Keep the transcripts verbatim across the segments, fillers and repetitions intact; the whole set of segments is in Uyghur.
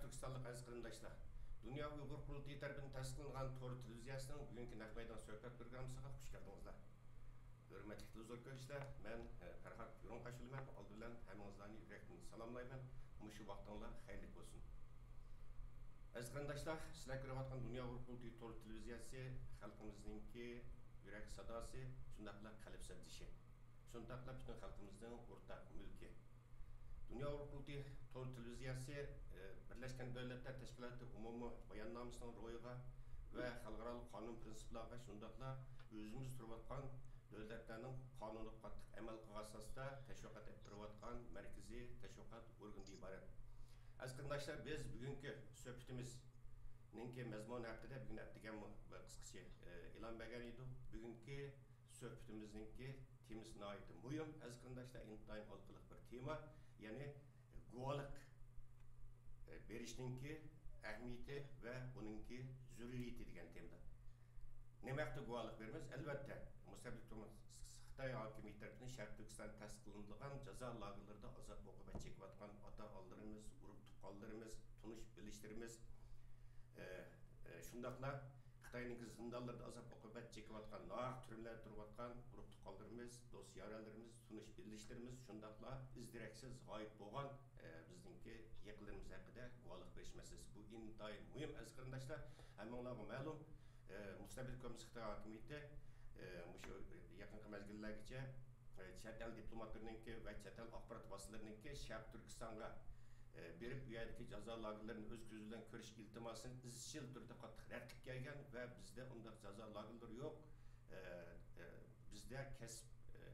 تۈركىستانلىق ئەزىز قېرىنداشلار، دۇنيا ئۇيغۇر قۇرۇلتىيى تەرىپىدىن تەسىس قىلىنغان تور تېلېۋىزىيەسىنىڭ بۈگۈنكى نەق مەيدان سۆھبەت پروگراممىسىغا خۇش كەلدىڭىزلەر. ھۆرمەتلىك تېلېۋىزور كۆرگۈچىلەر، مەن، ئە، پەرھات گۈرۈڭ قارشى ئالىمەن. ئالدى بىلەن ھەممىڭىزلارنى يۈرەكتىن سالاملايمەن. مۇشۇ ۋاقتىڭلار خەيرلىك بولسۇن. ئەزىز قېرىنداشلار، سىلەر كۆرۈۋاتقان دۇنيا ئۇيغۇر قۇرۇلتىيى تور تېلېۋىزىيەسى خەلقىمىزنىڭكى يۈرەك ساداسى، شۇنداقلا قەلب سەپدىشى، شۇنداقلا پۈتۈن خەلقىمىزنىڭ ئورتاق مۈلكى. دۇنيا ئۇيغۇر قۇرۇلتىيى تور تېلېۋىزىيەسى، ئە، بىرلەشكەن دۆلەتلەر تەشكىلاتى ئومۇمىي باياننامىسىنىڭ روھىغا ۋە خەلقئارالىق قانۇن پىرىنسىپلارغا، شۇنداقلا ئۆزىمىز تۇرۇۋاتقان دۆلەتلەرنىڭ قانۇنىغا قاتتىق ئەمەل قىلغان ئاساستا تەشۋىقات ئېلىپ بېرىۋاتقان مەركىزىي تەشۋىقات ئورگىنىدىن ئىبارەت. ئەزىز قېرىنداشلار، بىز بۈگۈنكى سۆھبىتىمىزنىڭكى مەزمۇنى ھەققىدە بۈگۈن ئەتىگەنمۇ بىر قىسقىچە، ئە، ئېلان بەرگەن ئىدۇق. بۈگۈنكى سۆھبىتىمىزنىڭكى تېمىسى ناھايىتى مۇھىم، ئەزىز قېرىنداشلار، ئىنتايىن ھالقىلىق بىر تېما، يەنى گۇۋاھلىق، ئە، بېرىشنىڭكى ئەھمىيىتى ۋە بۇنىڭكى زۆرۈرىيىتى دېگەن تېمىدا. نېمە ھەققىدە گۇۋاھلىق بېرىمىز؟ ئەلۋەتتە، مۇستەبىت كوممۇنىست خىتاي ھاكىمىيىتى تەرىپىدىن شەرقىي تۈركىستان تەسىس قىلىنىدىغان جازا لاگېرلىرىدا ئازاب-ئوقۇبەت چېكىۋاتقان ئاتا-ئانىلىرىمىز، ئۇرۇق-تۇغقانلىرىمىز، تونۇش-بىلىشلىرىمىز، ئە، ئە، شۇنداقلا خىتاينىڭكى زىندانلىرىدا ئازاب-ئوقۇبەت چېكىۋاتقان، ناھەق تۈرمىلەردە تۇرۇۋاتقان ئۇرۇق-تۇغقانلىرىمىز، دوست-يارەنلىرىمىز، تونۇش-بىلىشلىرىمىز، شۇنداقلا ئىز-دېرەكسىز غايىب بولغان، ئە، بىزنىڭكى يېقىنلىرىمىز ھەققىدە گۇۋاھلىق بېرىش مەسىلىسى. بۇ ئىنتايىن مۇھىم، ئەزىز قېرىنداشلار. ھەممىڭلارغا مەلۇم، ئە، مۇستەبىت كوممۇنىست خىتاي ھاكىمىيىتى، ئە، مۇشۇ يېقىنقى مەزگىللەرگىچە، ئە، چەت ئەل دىپلوماتلىرىنىڭكى ۋە چەت ئەل ئاخبارات ۋاسىتىلىرىنىڭكى شەرقىي تۈركىستانغا، ئە، بېرىپ، ئۇ يەردىكى جازا لاگېرلىرىنى ئۆز كۆزى بىلەن كۆرۈش ئىلتىماسىنى ئىزچىل تۈردە قاتتىق رەت قىلىپ كەلگەن ۋە بىزدە ئۇنداق جازا لاگېرلىرى يوق، ئە، ئە، بىزدە كەسىپ، ئە،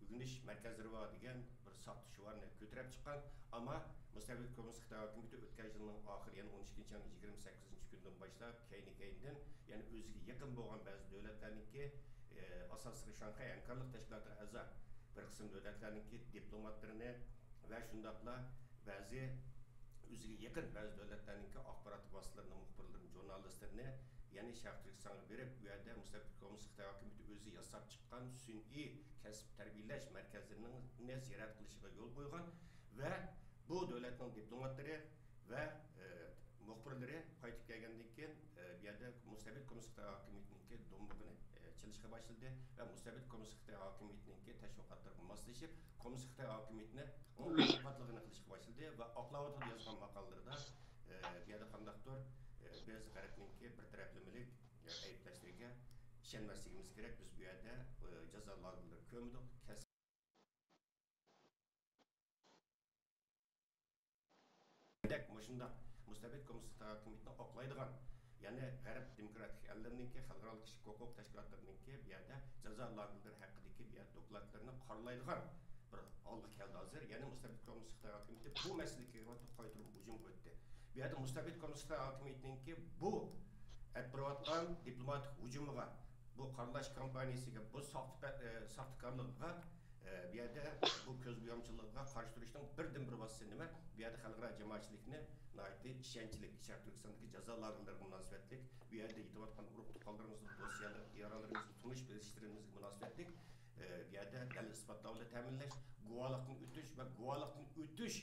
ئۆگىنىش مەركەزلىرى بار دېگەن بىر ساختا شوئارنى كۆتۈرۈپ چىققان. ئەمما مۇستەبىت كوممۇنىست خىتاي ھاكىمىيىتى ئۆتكەن يىلنىڭ ئاخىرى، يەنى ئون ئىككىنچى ئاينىڭ يىگىرمە سەككىزىنچى كۈنىدىن باشلاپ، كەينى-كەينىدىن، يەنى ئۆزىگە يېقىن بولغان بەزى دۆلەتلەرنىڭكى، ئە، ئاساسلىقى شاڭخەي ھەمكارلىق تەشكىلاتىغا ئەزا بىر قىسىم دۆلەتلەرنىڭكى دىپلوماتلىرىنى ۋە شۇنداقلا بەزى ئۆزىگە يېقىن بەزى دۆلەتلەرنىڭكى ئاخبارات ۋاسىتىلىرىنىڭ مۇخبىرلىرىنى، ژۇرنالىستلىرىنى، يەنى شەرقىي تۈركىستانغا بېرىپ، ئۇ يەردە مۇستەبىت كوممۇنىست خىتاي ھاكىمىيىتى ئۆزى ياساپ چىققان سۈنئىي كەسىپ تەربىيەلەش مەركەزلىرىنى زىيارەت قىلىشىغا يول قويغان ۋە بۇ دۆلەتنىڭ دىپلوماتلىرى ۋە، ئە، مۇخبىرلىرى قايتىپ كەلگەندىن كېيىن، ئە، بۇ يەردە مۇستەبىت كوممۇنىست خىتاي ھاكىمىيىتىنىڭكى دومبىقىنى، ئە، چېلىشقا باشلىدى ۋە مۇستەبىت كوممۇنىست خىتاي ھاكىمىيىتىنىڭكى تەشۋىقاتلىرىغا ماسلىشىپ، كوممۇنىست خىتاي ھاكىمىيىتىنى ئۇنىڭ قىلىۋاتقانلىقىنى قىلىشقا باشلىدى ۋە ئاقلاۋاتىدۇ يازغان ماقالىلىرىدە، ئە، بۇ يەردە قانداقتۇر، ئە، بىز غەربنىڭكى بىر تەرەپلىمىلىك، ئە، ئەيىبلەشلىرىگە ئىشەنمەسلىكىمىز كېرەك. بىز بۇ يەردە، ئە، جازا لاگېرلىرى كۆرمىدۇق. دەك مۇشۇنداق مۇستەبىت كوممۇنىست ھاكىمىيىتىنى ئاقلايدىغان، يەنى غەرب دېموكراتىك ئەللىرىنىڭكى، خەلقئارالىق كىشىلىك ھوقۇق تەشكىلاتلىرىنىڭكى بۇ يەردە جازا لاگېرلىرى ھەققىدىكى بۇ يەردە دوكلاتلىرىنى قارىلايدىغان بىر ھالغا كەلدى ھازىر. يەنى مۇستەبىت كوممۇنىست خىتاي ھاكىمىيىتى بۇ مەسىلىگە كېلىۋاتىپ قايتۇرۇپ ھۇجۇم قىلىۋەتتى. بۇ يەردە مۇستەبىت كوممۇنىست خىتاي ھاكىمىيىتىنىڭكى بۇ ئەلىپ بېرىۋاتقان دىپلوماتىك ھۇجۇمىغا، بۇ قارىلاش كامپانىيىسىگە، بۇ ساختا-، ئە، ساختىكارلىقىغا، ئە، بۇ يەردە بۇ كۆز بويامچىلىقىغا قارشى تۇرۇشنىڭ بىردىنبىر ۋاسىتىسى نېمە؟ بۇ يەردە خەلقئارا جامائەتچىلىكنى ناھايىتى ئىشەنچلىك، شەرقىي تۈركىستاندىكى جازا لاگېرلىرىغا مۇناسىۋەتلىك، بۇ يەردە يېتىۋاتقان ئۇرۇق-تۇغقانلىرىمىزنىڭ، دوست-يارلىرىمىزنىڭ تونۇش بىلىشلىرىمىزگە مۇناسىۋەتلىك، ئە، بۇ يەردە دەلىل-ئىسپاتلار بىلەن تەمىنلەش، گۇۋاھلىقتىن ئۆتۈش ۋە گۇۋاھلىقتىن ئۆتۈش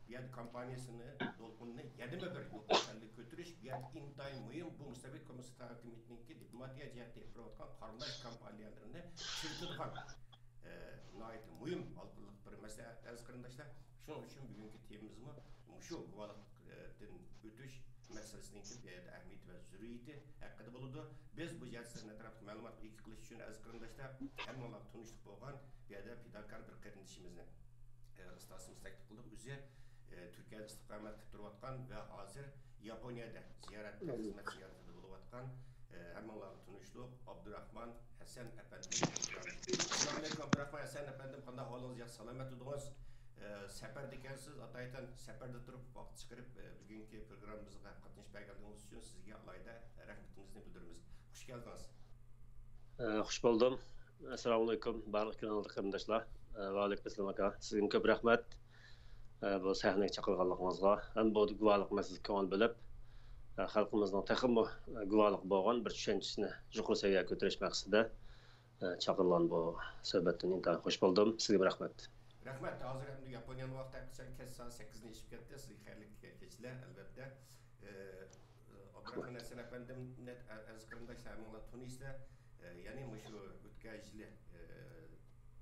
بۇ يەردە كامپانىيەسىنى، دولقۇنىنى يەنىمۇ بىر يۇقىرى پەللىگە كۆتۈرۈش بۇ يەردە ئىنتايىن مۇھىم. بۇ مۇستەبىت كوممۇنىست خىتاي ھاكىمىيىتىنىڭكى دىپلوماتىيە جەھەتتە ئېلىپ بېرىۋاتقان قارىلاش كامپانىيەلىرىنى چىرىتىدىغان، ئە، ناھايىتى مۇھىم ھالقىلىق بىر مەسىلە، ئەزىز قېرىنداشلار. شۇنىڭ ئۈچۈن بۈگۈنكى تېمىمىزمۇ مۇشۇ گۇۋاھلىقتىن ئۆتۈش مەسىلىسىنىڭكى بۇ يەردە ئەھمىيىتى ۋە زۆرۈرىيىتى ھەققىدە بولىدۇ. بىز بۇ جەھەتتىن ئەتراپلىق مەلۇماتقا ئىگە قىلىش ئۈچۈن، ئەزىز قېرىنداشلار، ھەممىڭلارغا تونۇشلۇق بولغان بۇ يەردە پىداكار بىر قېرىندىشىمىزنى، ئە، ئىستاسىمىز تەكلىپ قىلدۇق. ئۆزى، ئە، تۈركىيەدە ئىستىقامەت قىلىپ تۇرۇۋاتقان ۋە ھازىر ياپونىيەدە زىيارەتتە، خىزمەت زىيارىتىدە بولۇۋاتقان، ئە، ھەممىڭلارغا تونۇشلۇق ئابدۇراخمان ھەسەن ئەپەندىم. ئەسسالامۇئەلەيكۇم، ئابدۇراخمان ھەسەن ئەپەندىم، قانداق ئەھۋالىڭىز؟ ياخشى، سالامەت تۇردىڭىز؟ ئە، سەپەردىكەنسىز، ئاتايتەن سەپەردە تۇرۇپ، ۋاقىت چىقىرىپ، ئە، بۈگۈنكى پروگراممىمىزغا قاتنىشىپ بەرگەنلىكىڭىز ئۈچۈن سىزگە ئالاھىدە رەھمىتىمىزنى بىلدۈرىمىز. خۇش كەلدىڭىز. ئە، خۇش بولدۇم. ئەسسالامۇئەلەيكۇم، بارلىق كۆڭۈل قېرىنداشلار. ئە، ۋەئەلەيكۇم ئەسسالام ئاكا. سىزگىمۇ كۆپ رەھمەت. ئە، بۇ سەھنىگە چاقىرغانلىقىڭىزغا. ھەم بۇ گۇۋاھلىق مەسىلىسىگە كۆڭۈل بۆلۈپ، ئە، خەلقىمىزنىڭ تېخىمۇ، ئە، گۇۋاھلىق بولغان بىر چۈشەنچىسىنى يۇقىرى سەۋىيەگە كۆتۈرۈش مەقسىتىدە، ئە، چاقىرىلغان بۇ سۆھبەتتىن ئىنتايىن خۇش بولدۇم. سىزگىمۇ رەھمەت. رەھمەت. ھازىر ئەمدى ياپونىيەنىڭ ۋاقتى ھەقىقەتەن كەچ سائەت سەككىزنى ئېشىپ كەتتى. سىزگە خەيرلىك كەچلەر، ئەلۋەتتە. ئابدۇراخمان ھەسەن ئەپەندىم، ئەزىز قېرىنداشلار، ھەممىڭلار تونۇيسىلەر. يەنى مۇشۇ ئۆتكەن يىلى،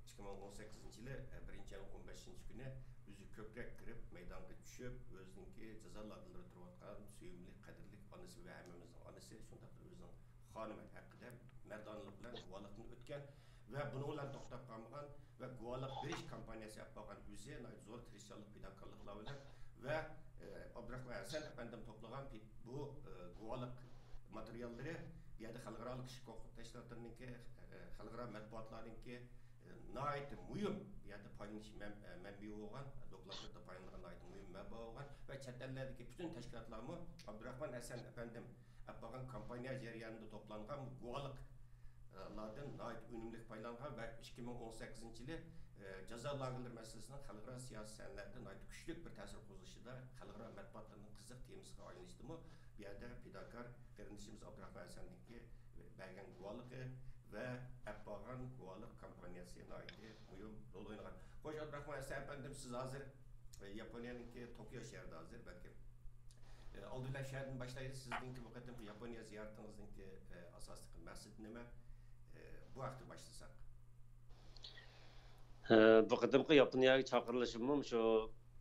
ئىككى مىڭ ئون سەككىزىنچى يىلى، بىرىنچى ئاينىڭ ئون بەشىنچى كۈنى ئۆزى كۆپرەك كىرىپ، مەيدانغا چۈشۈپ، ئۆزىنىڭكى جازا لاگېرلىرىدا تۇرۇۋاتقان سۆيۈملۈك، قەدىرلىك ئانىسى ۋە ھەممىمىزنىڭ ئانىسى، شۇنداقلا ئۆزىنىڭ خانىمى ھەققىدە مەردانىلىق بىلەن گۇۋاھلىقتىن ئۆتكەن ۋە بۇنىڭ بىلەن توختاپ قالمىغان ۋە گۇۋاھلىق بېرىش كامپانىيەسى ئېلىپ بارغان، ئۆزى ناھايىتى زور تىرىشچانلىق، پىداكارلىقلار بىلەن ۋە، ئە، ئابدۇراخمان ھەسەن ئەپەندىم توپلىغان پى-، بۇ، ئە، گۇۋاھلىق ماتېرىياللىرى بۇ يەردە خەلقئارالىق كىشىلىك ھوقۇق تەشكىلاتلىرىنىڭكى، ئە، خەلقئارا مەتبۇئاتلارنىڭكى، ئە، ناھايىتى مۇھىم بۇ يەردە پايدىلىنىش مەن-، ئە، مەنبىيى بولغان، دوكلاتلىرىدا پايدىلىنىدىغان ناھايىتى مۇھىم مەنبە بولغان ۋە چەت ئەللەردىكى پۈتۈن تەشكىلاتلارمۇ ئابدۇراخمان ھەسەن ئەپەندىم ئېلىپ بارغان كامپانىيە جەريانىدا توپلانغان بۇ گۇۋاھلىق لاردىن ناھايىتى ئۈنۈملۈك پايدىلانغان ۋە ئىككى مىڭ ئون سەككىزىنچى يىلى، ئە، جازا لاگېرلىرى مەسىلىسىنىڭ خەلقئارا سىياسىي سەھنىلەردە ناھايىتى كۈچلۈك بىر تەسىر قوزغىشىدا، خەلقئارا مەتبۇئاتلارنىڭ قىزىق تېمىسىغا ئايلىنىشىدىمۇ بۇ يەردە پىداكار قېرىندىشىمىز ئابدۇراخمان ھەسەننىڭكى بەرگەن گۇۋاھلىقى ۋە ئەپ بارغان گۇۋاھلىق كامپانىيەسى ناھايىتى مۇھىم رول ئوينىغان. خوش، ئابدۇراخمان ھەسەن ئەپەندىم، سىز ھازىر، ئە، ياپونىيەنىڭكى توكيو شەھىرىدە ھازىر، بەلكىم. ئە، ئالدى بىلەن شۇ يەردىن باشلايلى. سىزنىڭكى بۇ قېتىمقى ياپونىيە زىيارىتىڭىزنىڭكى، ئە، ئاساسلىقى مەقسىتى نېمە؟ ئە، بۇ ھەقتە باشلىساق. ئە، بۇ قېتىمقى ياپونىيەگە چاقىرىلىشىممۇ شۇ،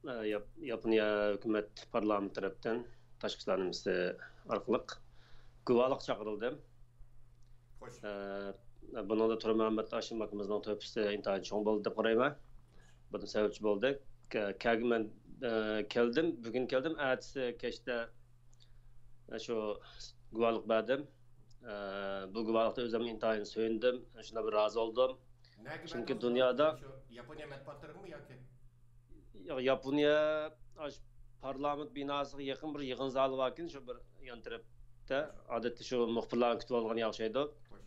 ئە، ياپ-، ياپونىيە ھۆكۈمەت پارلامېنت تەرەپتىن تاشقى ئىشلار نېمىسى ئارقىلىق گۇۋاھلىق چاقىرىلدىم. خوش. ئە، بۇنىڭدا تۇرمۇھەممەت ھاشىم ئاكىمىزنىڭ تۆھپىسى ئىنتايىن چوڭ بولدى دەپ قارايمەن. بۇنىڭ سەۋەبچى بولدى. كە-، كەلگۈ مەن، ئە، كەلدىم، بۈگۈن كەلدىم، ئەتىسى كەچتە، ئە، شۇ گۇۋاھلىق بەردىم. ئە، بۇ گۇۋاھلىقتا ئۆزۈم ئىنتايىن سۆيۈندۈم، شۇنداق بىر رازى بولدۇم. نەگە چۈنكى بەردىڭىز دۇنيادا بۇ؟ شۇ ياپونىيە مەتبۇئاتلىرىغىمۇ ياكى؟ ياق، ياپونىيە ئاشۇ پارلامېنت بىناسىغا يېقىن بىر يىغىن زالى باركەن، شۇ بىر يان تەرەپتە. ئادەتتە شۇ مۇخبىرلارنى كۈتۈۋالغان ياخشى ئىدى. خوش.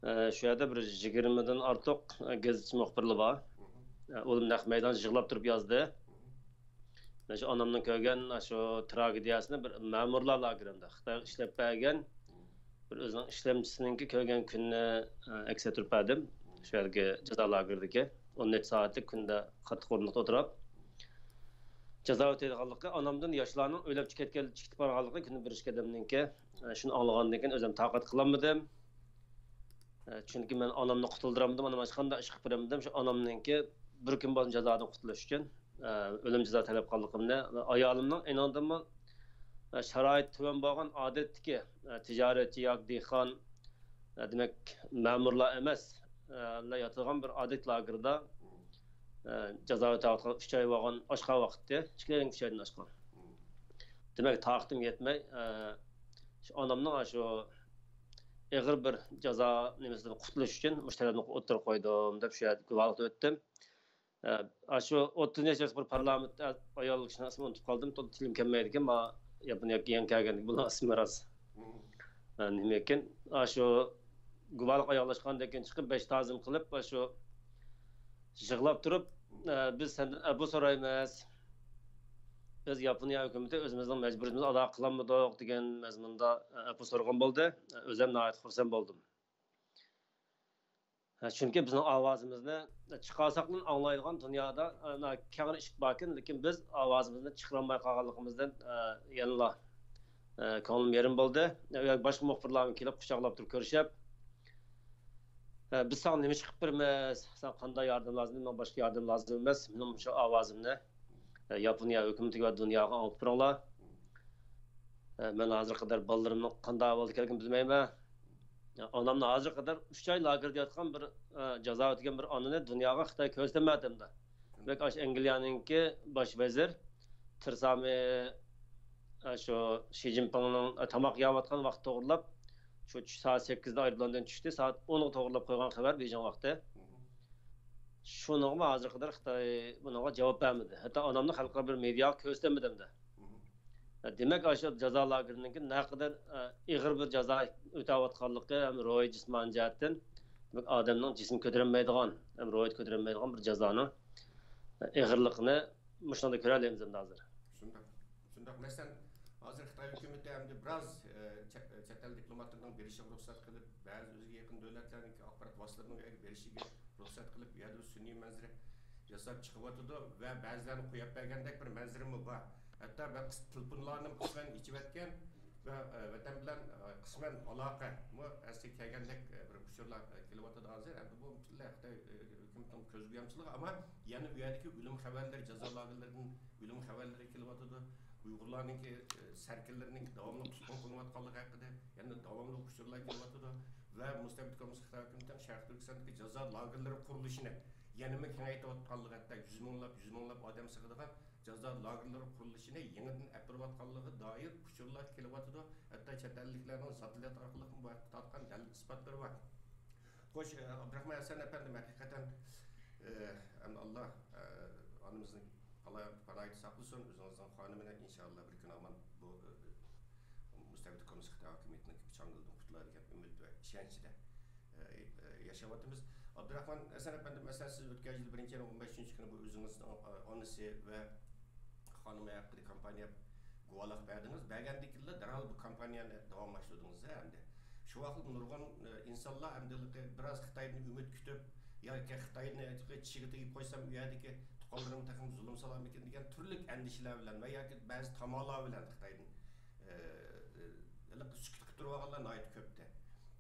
ئە، شۇ يەردە بىر يىگىرمىدىن ئارتۇق، ئە، گېزىتچى مۇخبىرلار بار. مھم. ئە، ئۇلار نەق مەيداندا يىغلاپ تۇرۇپ يازدى. مھم. مەن شۇ ئانامنىڭ كۆرگەن شۇ تراگېدىيەسىنى بىر مەمۇرلار لاگېرىدا خىتايغا ئىشلەپ بەرگەن بىر ئۆزىنىڭ ئىشلەمچىسىنىڭكى كۆرگەن كۈنىنى، ئە، ئەكس ئەتتۈرۈپ بەردىم. شۇ يەردىكى جازا لاگېرىدىكى ئون نەچچە سائەتلىك كۈندە قاتتىق ئورۇندۇقتا ئولتۇرۇپ جازا ئۆتەيدىغانلىقى، ئانامدىن ياشلارنىڭ ئۆيلەپ چىقىپ كەتكەن، چىقىپ بارغانلىقى كۈندە بىر ئىككى ئادەمنىڭكى. ئە، شۇنى ئاڭلىغاندىن كېيىن ئۆزۈم تاقەت قىلالمىدىم. ئە، چۈنكى مەن ئانامنى قۇتۇلدۇرالمىدىم، ئانام ھېچقانداق ئىش قىلىپ بېرەلمىدىم. شۇ ئانامنىڭكى بىر كۈن بولسا جازادىن قۇتۇلۇش ئۈچۈن، ئە، ئۆلۈم جازا تەلەپ قىلغانلىقىمنى، ئايالىمنىڭ ئېنىڭدىنمۇ، ئە، شارائىتى تۆۋەن بولغان ئادەتتىكى، ئە، تىجارەتچى ياكى دېھقان، ئە، دېمەك، مەمۇرلار ئەمەس، ئە، لار ياتىدىغان بىر ئادەت لاگېرىدا، ئە، جازا ئۆتەۋاتقان ئۈچ ئاي بولغان ئاشقان ۋاقىتتى، ئىككى ئايدىن، ئۈچ ئايدىن ئاشقان. دېمەك، تاقىتىم يەتمەي، ئە، شۇ ئانامنىڭ شۇ ئېغىر بىر جازا نېمىسىدىن قۇتۇلۇش ئۈچۈن مۇشۇ تەلەپنى ئوتتۇرىغا قويدۇم دەپ شۇ يەردە گۇۋاھلىقتا ئۆتتۈم. ئە، ئاشۇ ئوتتۇز نەچچە ياشلىق بىر پارلامېنت ئايال كىشىنىڭ ئىسمىنى ئۇنتۇپ قالدىم، تىلىم كەلمەيدىكەن، ما ياپونىيەگە يېڭى كەلگەندىكىن بۇلار ئىسمى راست. ئە، نېمە ئىكەن، ئاشۇ گۇۋاھلىق ئاياغلاشقاندىن كېيىن چىقىپ، بەش تازىم قىلىپ، ئاشۇ يىغلاپ تۇرۇپ، ئە، بىز سەندىن ئەپۇ سورايمىز. بىز ياپونىيە ھۆكۈمىتى ئۆزىمىزنىڭ مەجبۇرىيىتىمىزنى ئادا قىلالمىدۇق دېگەن مەزمۇندا، ئە، ئەپۇ سورىغان بولدى. ئۆزۈم ناھايىتى خۇرسەن بولدۇم. ئە، چۈنكى بىزنىڭ ئاۋازىمىزنى چىقارساقلا ئاڭلايدىغان دۇنيادا، ئە، كەڭرى ئىشىك باركەن، لېكىن بىز ئاۋازىمىزنى چىقىرالماي قالغانلىقىمىزدىن، ئە، يەنىلا، ئە، كۆڭلۈم يېرىم بولدى. ئە، باشقا مۇخبىرلارمۇ كېلىپ قۇچاقلاپ تۇرۇپ كۆرۈشۈپ، ئە، بىز ساڭا نېمە ئىش قىلىپ بېرىمىز؟ ساڭا قانداق ياردەم لازىم؟ ماڭا باشقا ياردەم لازىم ئەمەس. مېنىڭ مۇشۇ ئاۋازىمنى، ئە، ياپونىيە ھۆكۈمىتىگە ۋە دۇنياغا ئاڭلىتىپ بېرىڭلار. ئە، مەن ھازىرغا قەدەر بالىلىرىمنىڭ قانداق ئەھۋالدا ئىكەنلىكىنى بىلمەيمەن. ئانامنى ھازىرغا قەدەر ئۈچ ئاي لاگېردا ياتقان بىر، ئە، جازا ئۆتىگەن بىر ئانىنى دۇنياغا خىتاي كۆرسىتەلمەيۋاتىدۇ. دېمەك، ئاشۇ ئەنگلىيەنىڭكى باش ۋەزىر تېرېسا مېي، ئە، شۇ شى جىنپىڭنىڭ، ئە، تاماق يەۋاتقان ۋاقتى توغرىلاپ، شۇ چۈش سائەت سەككىزدە ئايروپىلاندىن چۈشتى، سائەت ئونغا توغرىلاپ قويغان خەۋەر بېيجىڭ ۋاقتى. شۇنىڭغىمۇ ھازىرغا قەدەر خىتاي بۇنىڭغا جاۋاب بەرمىدى. ھەتتا ئانامنى خەلقئارا بىر مېدىياغا كۆرسىتەلمىدىم-دە. دېمەك، ئاشۇ جازا لاگېرىنىڭكى نەقەدەر، ئە، ئېغىر بىر جازا ئۆتەۋاتقانلىقى، ھەم روھىي، جىسمانىي جەھەتتىن، دېمەك، ئادەمنىڭ جىسمى كۆتۈرەلمەيدىغان، ھەم روھىيىتى كۆتۈرەلمەيدىغان بىر جازانىڭ، ئە، ئېغىرلىقىنى مۇشۇنىڭدا كۆرەلەيمىز ئەمدى ھازىر. شۇنداق. شۇنداق. مەسىلەن، ھازىر خىتاي ھۆكۈمىتى ئەمدى بىراز، ئە، چەت، چەت ئەل دىپلوماتلىرىنىڭ بېرىشىگە رۇخسەت قىلىپ، بەزى ئۆزىگە يېقىن دۆلەتلەرنىڭكى ئاخبارات ۋاسىتىلىرىنىڭ ئۇ يەرگە بېرىشىگە رۇخسەت قىلىپ، ئۇ يەردە بىر سۈنئىي مەنزىرە ياساپ چىقىۋاتىدۇ ۋە بەزىلەرنى قويۇپ بەرگەندەك بىر مەنزىرىمۇ بار. ھەتتا بىر قىس-، تېلېفونلارنى قىسمەن ئېچىۋەتكەن ۋە، ئە، ۋەتەن بىلەن، ئە، قىسمەن ئالاقىمۇ ئەسلىگە كەلگەندەك، ئە، بىر ئۇچۇرلار، ئە، كېلىۋاتىدۇ ھازىر. ئەمدى بۇ پۈتۈنلەي خىتاي، ئە، ھۆكۈمىتىنىڭ كۆز بويامچىلىقى، ئەمما يەنە بۇ يەردىكى ئۆلۈم خەۋەرلىرى، جازا لاگېرلىرىدىن ئۆلۈم خەۋەرلىرى كېلىۋاتىدۇ. ئۇيغۇرلارنىڭكى، ئە، سەركىلىرىنىڭ داۋاملىق تۇتقۇن قىلىنىۋاتقانلىقى ھەققىدە يەنە داۋاملىق ئۇچۇرلار كېلىۋاتىدۇ ۋە مۇستەبىت كوممۇنىست خىتاي ھۆكۈمىتىنىڭ شەرقىي تۈركىستاندىكى جازا لاگېرلىرى قۇرۇلۇشىنى يەنىمۇ كېڭەيتىۋاتقانلىقى، ھەتتا يۈز مىڭلاپ، يۈز مىڭلاپ ئادەم سىغىدىغان جازا لاگېرلىرى قۇرۇلۇشىنى يېڭىدىن ئېلىپ بېرىۋاتقانلىقىغا دائىر ئۇچۇرلار كېلىۋاتىدۇ. ھەتتا چەت ئەللىكلەرنىڭ زاتلىرى ئارقىلىقمۇ بۇ ھەقتە تارتقان دەلىل ئىسپاتلىرى بار. خوش، ئابدۇراخمان ھەسەن ئەپەندىم، ھەقىقەتەن، ئە، ئەمدى ئاللا، ئە، ئانىمىزنى ئاللا پاناھىدا ساقلىسۇن، ئۆزىڭىزنىڭ خانىمىنى ئىنشاللا بىر كۈنى ئامان بۇ، ئە، مۇستەبىت كوممۇنىست خىتاي ھاكىمىيىتىنىڭ چاڭگىلىدىن قۇتۇلار دېگەن ئۈمىد ۋە ئىشەنچىدە، ئە، ئە، ياشاۋاتىمىز. ئابدۇراخمان ھەسەن ئەپەندىم، مەسىلەن، سىز ئۆتكەن يىل بىرىنچى ئاينىڭ ئون بەشىنچى كۈنى بۇ ئۆزىڭىزنىڭ، ئە، ئانىسى ۋە خانىمى ھەققىدە كامپانىيە گۇۋاھلىق بەردىڭىز. بەرگەندىن كېيىنلا دەرھال بۇ كامپانىيەنى داۋاملاشتۇردىڭىز ھەمدە شۇ ۋاقىت نۇرغۇن، ئە، ئىنسانلار ئەمدى بىراز خىتايدىن ئۈمىد كۈتۈپ ياكى خىتاينى چىشىغا تېگىپ قويسام، ئۇ يەردىكى تۇغقانلىرىم تېخىمۇ زۇلۇم سالارمىكىن دېگەن تۈرلۈك ئەندىشىلەر بىلەن ۋە ياكى بەزى تامالار بىلەن خىتايدىن، ئە، ئە، ھېلىقى سۈكۈت قىلىپ تۇرۇۋالغانلار ناھايىتى كۆپتى.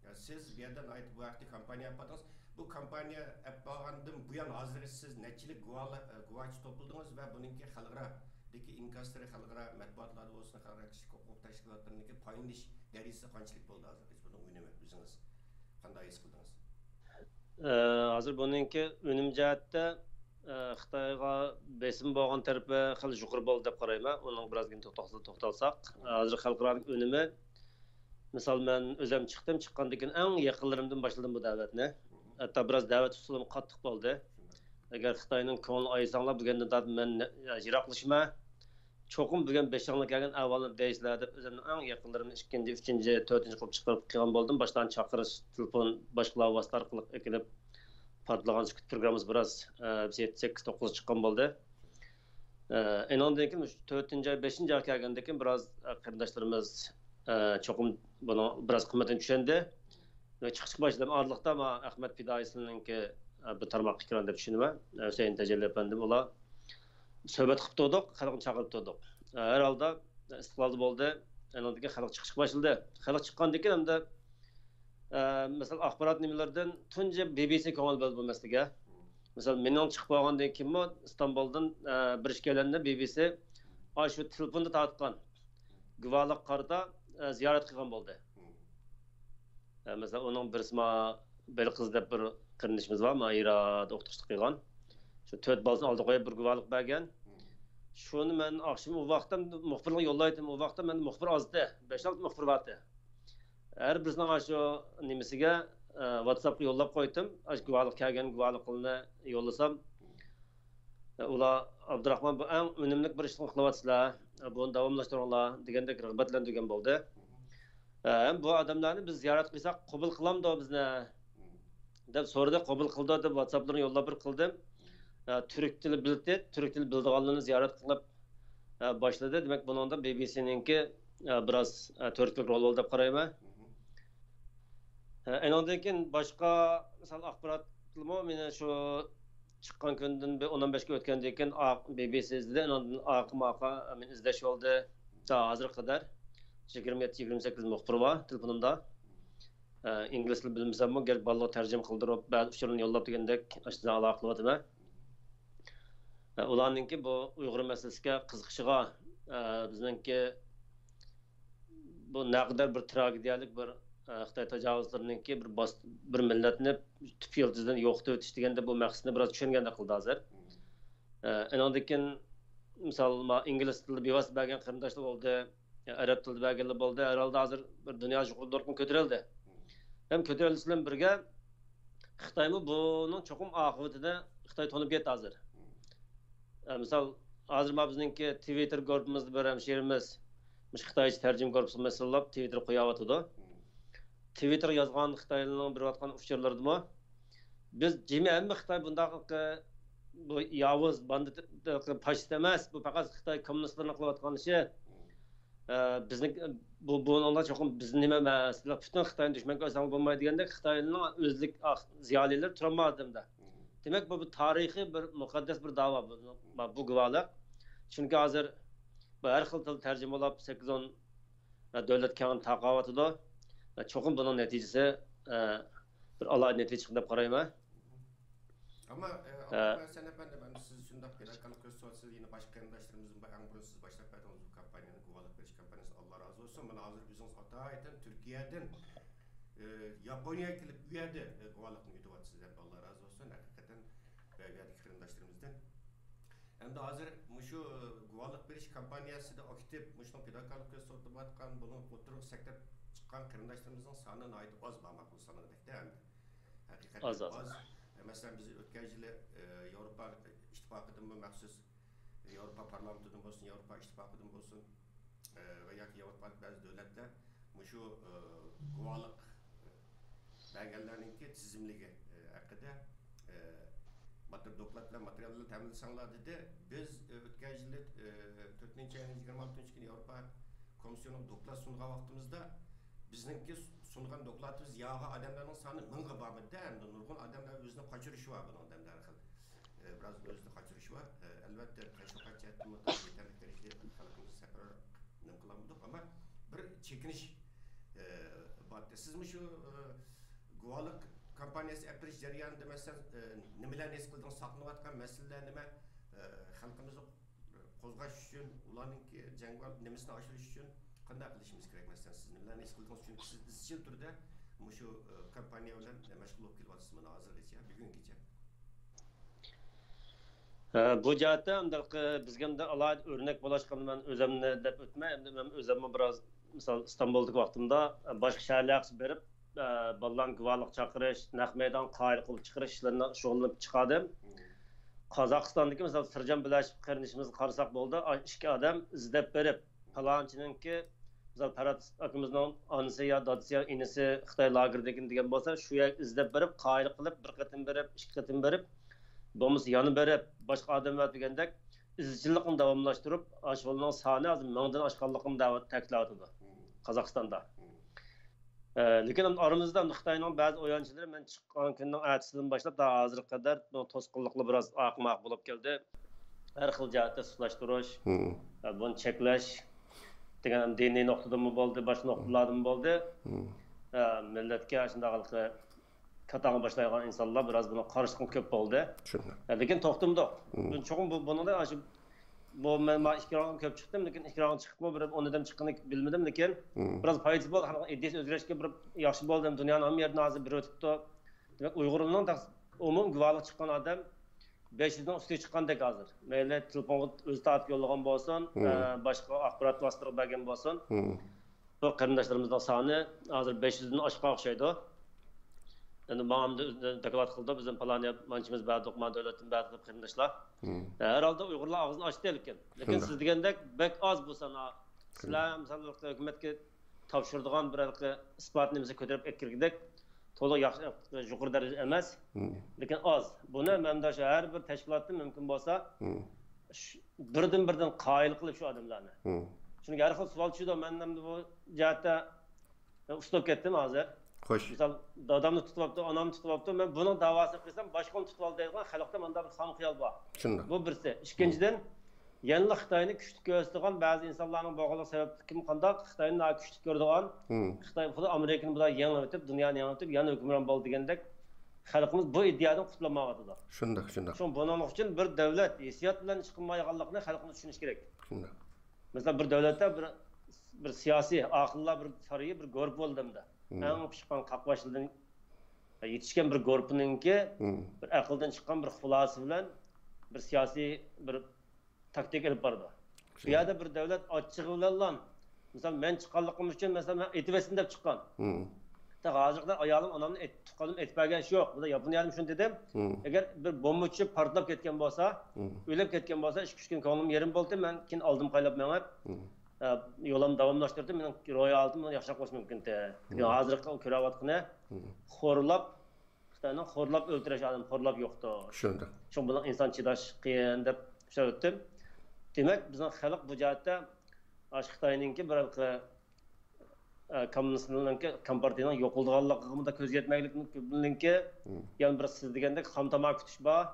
يا، سىز بۇ يەردە ناھايىتى بۇ ھەقتە كامپانىيە ئېلىپ باردىڭىز. بۇ كامپانىيە ئېلىپ بارغاندىن بۇيان ھازىرغىچە سىز نەچچىلىك گۇۋاھلا-، ئە، گۇۋاھچى توپلىدىڭىز ۋە بۇنىڭكى خەلقئارادىكى ئىنكاسلىرى، خەلقئارا مەتبۇئاتلاردا بولسۇن، خەلقئارا كىشىلىك ھوقۇق تەشكىلاتلىرىنىڭكى پايلىنىش دەرىجىسى قانچىلىك بولدى ھازىرغىچە؟ بۇنىڭ ئۈنۈمى ئۆزىڭىز قانداق ھېس قىلدىڭىز؟ ئە، ھازىر بۇنىڭكى ئۈنۈم جەھەتتە، ئە، خىتايغا بېسىم بولغان تەرىپى خېلى يۇقىرى بولدى دەپ قارايمەن. ئۇنىڭغا بىرازگىنە توختالسا-، توختالساق، ھازىر خەلقئارانىڭ ئۈنۈمى، مىسال، مەن ئۆزۈم چىقتىم، چىققاندىن كېيىن ئەڭ يېقىنلىرىمدىن باشلىدىم بۇ دەۋەتنى. ھەتتا بىراز دەۋەت ئۇسۇلۇم قاتتىق بولدى. ئەگەر خىتاينىڭ كۆڭلىنى ئايىساڭلار، بۈگۈندىن تارتىپ مەن يىراقلىشىمەن. چوقۇم بۈگۈن بېشىڭلار كەلگەن ئەھۋالنى دەيسىلەر دەپ، ئۆزۈمنى ئەڭ يېقىنلىرىمنى ئىككىنچى، ئۈچىنچى، تۆتىنچى قىلىپ چىقىرىپ قىلغان بولدۇم. باشتىن چاقىرىش، تېلېفون، باشقىلار ۋاسىتە ئارقىلىق ئېكىلىپ، پارتلىغان سۈكۈت پروگراممىسى بىراز، ئە، بىز يەتتە، سەككىز، توققۇز چىققان بولدى. ئە، ئېنىڭدىن كېيىن مۇشۇ تۆتىنچى ئاي، بەشىنچى ئايغا كەلگەندىن كېيىن بىراز، ئە، قېرىنداشلىرىمىز، ئە، چوقۇم بۇنىڭ بىراز قىممىتىنى چۈشەندى. ۋە چىقىشقا باشلىدىم. ئارىلىقتا ما ئەخمەت پىدائىيسىنىڭكى، ئە، بۇ تارماققا كىرگەن دەپ چۈشىنىمەن. ئە، ھۈسەيىن تەجەللى ئەپەندىم، ئۇلار سۆھبەت قىلىپ تۇردۇق، خەلقنى چاقىرىپ تۇردۇق. ئە، ھەر ھالدا ئىستىقلالدا بولدى. ئانىڭدىن كېيىن خەلق چىقىشقا باشلىدى. خەلق چىققاندىن كېيىن ئەمدى، ئە، مىسال، ئاخبارات نېمىلىرىدىن تۇنجى بى بى سى كۆڭۈل بۆلدى بۇ مەسىلىگە. مىسال، مېنىڭ چىقىپ بولغاندىن كېيىنمۇ ئىستانبۇلدىن، ئە، بىر ئىككىيلەننى بى بى سى ئاشۇ تېلېفوندا تارتقان گۇۋاھلىققا قارىتا، ئە، زىيارەت قىلغان بولدى. ئە، مەسىلەن، ئۇنىڭ بىرسى ما بېلقىز دەپ بىر قېرىندىشىمىز بار، ما ئىرادا ئوقۇتقۇچىلىق قىلغان. شۇ تۆت بالىسىنى ئالدىغا قويۇپ بىر گۇۋاھلىق بەرگەن. شۇنى مەن ئاخشىمى ئۇ ۋاقىتتا مۇخبىرلارغا يوللايتتىم. ئۇ ۋاقىتتا مەندە مۇخبىر ئازدى. بەش-ئالتە مۇخبىر بارتى. ھەر بىرسىنىڭ ئاشۇ نېمىسىگە، ئە، ۋاتساپقا يوللاپ قويدۇم. ئاشۇ گۇۋاھلىق كەلگەن گۇۋاھلىقىنى يوللىسام، ئۇلار، «ئابدۇراخمان، بۇ ئەڭ ئۈنۈملۈك بىر ئىشنى قىلىۋاتىسىلەر، بۇنى داۋاملاشتۇرۇڭلار» دېگەندەك رىغبەتلەندۈرگەن بولدى. ھەم بۇ ئادەملەرنى بىز زىيارەت قىلساق قوبۇل قىلامدۇ بىزنى دەپ سورىدى. قوبۇل قىلىدۇ دەپ ۋاتساپلىرىنى يوللاپ بىر قىلدىم. تۈرك تىلى بىلدى، تۈرك تىلى بىلىدىغانلارنى زىيارەت قىلىپ باشلىدى. دېمەك، بۇنىڭدا بى بى سىنىڭكى بىراز تۈرتكىلىك رول بولدى دەپ قارايمەن. ئە، ئېنىڭدىن كېيىن باشقا، مىسال، ئاخباراتلىرىمۇ مېنى شۇ چىققان كۈندىن بىر ئون ئون بەش كۈن ئۆتكەندىن كېيىن بى بى سى ئىزدىدى. ئېنىڭدىن ئارقىمۇ ئارقا مېنى ئىزدەش بولدى. تا ھازىرغا قەدەر يىگىرمە يەتتە، يىگىرمە سەككىز مۇخبىر بار تېلېفونۇمدا. ئە، ئىنگلىز تىلى بىلمىسەممۇ، گەرچە بالىلارغا تەرجىمە قىلدۇرۇپ، بەزى ئۇچۇرلارنى يوللاپ دېگەندەك، ئاشۇنداق ئالاقە قىلىۋاتىمەن. ئە، ئۇلارنىڭكى بۇ ئۇيغۇر مەسىلىسىگە قىزىقىشىغا، ئە، بىزنىڭكى بۇ نەقەدەر بىر تراگېدىيەلىك بىر، ئە، خىتاي تاجاۋۇزلىرىنىڭكى بىر باس-، بىر مىللەتنى تۈپ يىلتىزىدىن يوقىتىۋېتىش دېگەندە بۇ مەقسىتىنى بىراز چۈشەنگەندەك قىلدى ھازىر. ئە، ئېنىڭدىن كېيىن، مىسال، ما ئىنگلىز تىلىدا بىۋاسىتە بەرگەن قېرىنداشلار بولدى، ئەرەب تىلىدا بەرگەنلەر بولدى. ھەر ھالدا ھازىر بىر دۇنيا يۇقىرى دۇرقۇم كۆتۈرۈلدى. ھەم كۆتۈرۈلۈشى بىلەن بىرگە، خىتايمۇ بۇنىڭ چوقۇم ئاقىۋىتىنى خىتاي تونۇپ يەتتى ھازىر. ئە، مىسال، ھازىر ما بىزنىڭكى تىۋىتتېر گۇرۇپپىمىزدا بىر ھەمشىرىمىز مۇشۇ خىتايچە تەرجىمە گۇرۇپپىسىغا مەسىلەپ تىۋىتتېر قويۇۋاتىدۇ. تىۋىتتېرغا يازغان خىتايلارنىڭ بېرىۋاتقان ئۇچۇرلىرىدىمۇ، بىز جىمى ھەممە خىتاي بۇنداق، بۇ ياۋۇز، باندىت، پاشىست ئەمەس، بۇ پەقەت خىتاي كوممۇنىستلىرىنىڭ قىلىۋاتقان ئىشى. ئە، بىزنى، بۇ، بۇنىڭدا چوقۇم بىزنى نېمە ئەمەس، پۈتۈن خىتاينى دۈشمەن كۆرسەڭ بولمايدۇ دېگەندەك خىتاينىڭ ئۆزلۈك ئاق-، زىيالىيلىرى تۇرالمايۋاتىدۇ. دېمەك، بۇ بىر تارىخىي، بىر مۇقەددەس بىر داۋا بۇ، بۇ گۇۋاھلىق. چۈنكى ھازىر بۇ ھەر خىل تىل تەرجىمە بولۇپ، سەككىز ئون دۆلەت كەڭ تارقاۋاتىدۇ. چوقۇم بۇنىڭ نەتىجىسى، ئە، بىر ئالاھىدە نەتىجە چىقىدۇ دەپ قارايمەن. ئەمما، ئە، ئە، ئابدۇرەھمان ھۈسەيىن ئەپەندى، مەن سىز شۇنداق پىداكارلىق كۆرسىتىۋاتىسىز، يەنە باشقا قېرىنداشلىرىمىزدىن بار، ئەڭ بۇرۇن سىز باشلاپ بەردىڭىز بۇ كامپانىيەنى، گۇۋاھلىق بېرىش كامپانىيەسىنى، ئاللا رازى بولسۇن. مانا ھازىر ئۆزىڭىز ئاتايىتىن تۈركىيەدىن، ئە، ياپونىيەگە كېلىپ، ئۇ يەردە، ئە، گۇۋاھلىقنى ئۆتۈۋاتىسىز، ھەم ئاللا رازى بولسۇن. ھەقىقەتەن، ئە، ئۇ يەردىكى قېرىنداشلىرىمىزدىن. ئەمدى ھازىر مۇشۇ، ئە، گۇۋاھلىق بېرىش كامپانىيەسىدە ئاكتىپ، مۇشۇنىڭ پىداكارلىق كۆرسىتىۋاتقان، بۇنى ئوتتۇرىغا سەكرەپ چىققان قېرىنداشلىرىمىزنىڭ سانى ناھايىتى ئاز، بارماق بۇ سانىدا بەكتە ئەمدى. ھەقىقەتەن ئاز، ئاز. ئاز. مەسىلەن، بىز ئۆتكەن يىلى، ئە، ياۋروپا ئىتتىپاقىدىنمۇ مەخسۇس، ياۋروپا پارلامېنتىدىن بولسۇن، ياۋروپا ئىتتىپاقىدىن بولسۇن، ئە، ۋە ياكى ياۋروپادىكى بەزى دۆلەتلەر مۇشۇ، ئە، گۇۋاھلىق بەرگەنلەرنىڭكى تىزىملىكى، ئە، ھەققىدە، ئە، ماتېر-، دوكلات بىلەن ماتېرىيال بىلەن تەمىنلىسەڭلار دېدى. بىز، ئە، ئۆتكەن يىلى، ئە، تۆتىنچى ئاينىڭ يىگىرمە ئالتىنچى كۈنى ياۋروپا كومىسسىيونىغا دوكلات سۇنغان ۋاقتىمىزدا، بىزنىڭكى سۇنغان دوكلاتىمىز ياغا ئادەملەرنىڭ سانى مىڭغا بارمىدى. ئەمدى نۇرغۇن ئادەملەر ئۆزىنى قاچۇرۇشى بار بۇنىڭدا، ھەر خىل. ئە، بىراز ئۆزىنى قاچۇرۇشى بار. ئە، ئەلۋەتتە، تەشۋىقات جەھەتتىنمۇ يېتەرلىك دەرىجىدە خەلقىمىزنى سەپەرۋەر نېمە قىلالمىدۇق، ئەمما بىر چېكىنىش، ئە، بار. سىز مۇشۇ، ئە، گۇۋاھلىق كامپانىيەسى ئېلىپ بېرىش جەريانىدا، مەسىلەن، ئە، نېمىلەرنى ھېس قىلدىڭىز؟ ساقلىنىۋاتقان مەسىلىلەر نېمە؟ ئە، خەلقىمىزنى قوزغاش ئۈچۈن، ئۇلارنىڭكى جەڭگىۋار نېمىسىنى ئاشۇرۇش ئۈچۈن قانداق قىلىشىمىز كېرەك؟ مەسىلەن، سىز نېمىلەرنى ھېس قىلدىڭىز؟ چۈنكى سىز ئىزچىل تۈردە مۇشۇ، ئە، كامپانىيە بىلەن مەشغۇل بولۇپ كېلىۋاتىسىز مانا ھازىرغىچە، بۈگۈنگىچە. ئە، بۇ جەھەتتە ئەمدى بىزگە ئەمدى ئالاھىدە ئۆرنەك بولۇشقا مەن ئۆزۈمنى دەپ ئۆتمەي، ئەمدى مەن ئۆزۈممۇ بىراز، مىسال، ئىستانبۇلدىكى ۋاقتىمدا، ئە، باشقا شەھەرلەرگە بېرىپ، ئە، بالىلارنى گۇۋاھلىق چاقىرىش، نەق مەيدان قائىل قىلىپ چىقىرىش ئىشلىرىنى شۇغۇللىنىپ چىقاردىم. قازاقىستاندىكى، مىسال، سىرجان بىلەشېۋ قېرىندىشىمىزغا قارىساق بولدى، ئا، ئىككى ئادەم ئىزدەپ بېرىپ، پالانچىنىڭكى، مىسال، پەرھات ئاكىمىزنىڭ ئانىسى يا دادىسى يا ئىنىسى خىتاي لاگېرىدىكىن دېگەن بولسا، شۇ يەرگە ئىزدەپ بېرىپ، قائىل قىلىپ، بىر قېتىم بېرىپ، ئىككى قېتىم بېرىپ، بولمىسا يەنە بېرىپ، باشقا ئادەم بار دېگەندەك ئىزچىللىقنى داۋاملاشتۇرۇپ، ئاشۇ بالىنىڭ سانى ھازىر مىڭدىن ئاشقانلىقىنى دەۋ-، تەكىتلەۋاتىدۇ قازاقىستاندا. ئە، لېكىن ئارىمىزدا خىتاينىڭ بەزى ئويۇنچىلىرى مەن چىققان كۈننىڭ ئەتىسىدىن باشلاپ تا ھازىرغا قەدەر بۇنىڭ توسقۇنلۇقلىرى بىراز ئاقماق بولۇپ كەلدى. ھەر خىل جەھەتتە سۇسلاشتۇرۇش، ئە، بۇنى چەكلەش دېگەن دىنىي نۇقتىدىنمۇ بولدى، باشقا نۇقتىلاردىنمۇ بولدى. ئە، مىللەتكە شۇنداق ھېلىقى كاتاڭ باشلايدىغان ئىنسانلار بىراز بۇنىڭغا قارشىلىقمۇ كۆپ بولدى. چۈشەندىم. لېكىن توختىمىدۇق. چوقۇم بۇ، بۇنىڭدا ئاشۇ، بۇ مەن ما ئىككى راۋان كۆپ چىقتىم، لېكىن ئىككى راۋان چىقىپمۇ بىر ئون ئادەم چىققىنىنى بىلمىدىم، لېكىن بىراز پايدىسى بولدى. خەلقنىڭ ئىدىيەسى ئۆزگەرىشكە بىر ياخشى بولدى. دۇنيانىڭ ھەممە يېرىدىن ھازىر بېرىۋېتىپتۇ. دېمەك، ئۇيغۇرنىڭ تەخ-، ئومۇمىي گۇۋاھلىق چىققان ئادەم بەش يۈزنىڭ ئۈستىگە چىققاندەك ھازىر. مەيلى تېلېفونغا ئۆزى تارتىپ يوللىغان بولسۇن، ئە، باشقا ئاخبارات ۋاسىتىلىرىغا بەرگەن بولسۇن. بۇ قېرىنداشلىرىمىزنىڭ سانى ھازىر بەش يۈزدىن ئاشقان ئوخشايدۇ. ئەمدى ماڭا ئەمدى دوكلات قىلدى، بىزدىن پالانىيە مانچىمىز بەردۇق، مانا دۆلەتتىن بەردۇق دەپ قېرىنداشلار. ھە، ھەر ھالدا ئۇيغۇرلار ئاغزىنى ئاچتى لېكىن. لېكىن سىز دېگەندەك بەك ئاز بۇ سان. سىلەر مىسال ھۆكۈمەتكە تاپشۇرىدىغان بىر ھېلىقى ئىسپات نېمىسى كۆتۈرۈپ ئەكىرگۈدەك، تولا ياخشى، يۇقىرى دەرىجىدە ئەمەس. لېكىن ئاز. بۇنى مەن مۇنداق شۇ ھەر بىر تەشكىلاتتىن مۇمكىن بولسا، شۇ بىردىن-بىردىن قايىل قىلىپ شۇ ئادەملەرنى. چۈنكى ھەر خىل سوئال چۈشىدۇ، مەن ئەمدى بۇ جەھەتتە ئۇسسۇلۇپ كەتتىم ھازىر. خوش. مىسال، دادامنى تۇتۇۋاپتۇ، ئانامنى تۇتۇۋاپتۇ، مەن بۇنىڭ داۋاسىنى قىلسام، باشقىنى تۇتۇۋالدى دەيدىغان خەلقتە مانداق بىر خام خىيال بار. شۇنداق. بۇ بىرسى. ئىككىنچىدىن، يەنىلا خىتاينى كۈچلۈك كۆرسىتىدىغان بەزى ئىنسانلارنىڭ بولغانلىقى سەۋەبلىك كىم قانداق خىتاينى ناھايىتى كۈچلۈك كۆرىدىغان، خىتاي خۇددى ئامېرىكىنى بۇلار يېڭىۋېتىپ، دۇنيانى يېڭىۋېتىپ، يەنە ھۆكۈمران بولدى دېگەندەك خەلقىمىز بۇ ئىدىيەدىن قۇتۇلالمايۋاتىدۇ. شۇنداق، شۇنداق. شۇڭا بۇنىڭ ئۈچۈن بىر دۆلەت ھېسسىيات بىلەن ئىش قىلمايدىغانلىقىنى خەلقىمىز چۈشىنىشى كېرەك. شۇنداق. مەسىلەن، بىر دۆلەتتە بىر، بىر سىياسىي ئاقىللار بىر سارىيى، بىر گۇرۇپپا بولىدۇ ئەمدى. ئەڭ پىشقان قاقباچلىرىدىن يېتىشكەن بىر گۇرۇپپىنىڭكى بىر ئەقىلدىن چىققان بىر خۇلاسە بىلەن بىر سىياسىي بىر تاكتىكا ئېلىپ بارىدۇ. بۇ يەردە بىر دۆلەت ئاچچىقى بىلەنلا، مىسال، مەن چىققانلىقىم ئۈچۈن، مەسىلەن، مەن ئېتىۋەتسۇن دەپ چىققان. ھازىرغا قەدەر ئايالىم، ئانامنى ئېت-، تۇغقانلىرىمنى ئېتىپ بەرگەن ئىش يوق. بۇندا ياپونىيەدىمۇ شۇنى دېدىم. ئەگەر بىر بومبا چۈشۈپ پارتلاپ كەتكەن بولسا، ئۆلۈپ كەتكەن بولسا، ئىككى-ئۈچ كۈن كۆڭلۈم يېرىم بولدى. مەن كېيىن ئالدىمغا قايلاپ مېڭىپ، ئە، يولۇمنى داۋاملاشتۇردۇم. مېنىڭ روھىي ھالىتىم ياخشىراق بولۇشى مۇمكىن. لېكىن ھازىرقى كۆرۈۋاتقىنى خورلاپ، خىتاينىڭ خورلاپ ئۆلتۈرۈش ئادەم خورلاپ يوقتۇ. شۇنداق. شۇڭا بۇنىڭ ئىنسان چىداش قىيىن دەپ ئىشلەۋەتتىم. دېمەك، بىزنىڭ خەلق بۇ جەھەتتە ئاشۇ خىتاينىڭكى بىر ھېلىقى، ئە، كوممۇنىستلارنىڭكى، كومپارتىيىنىڭ يوقىلىدىغانلىقىغىمۇ كۆز يەتمەيلىكنىڭكى، يەنە بىر سىز دېگەندەك خام تاماكا كۈتۈش بار.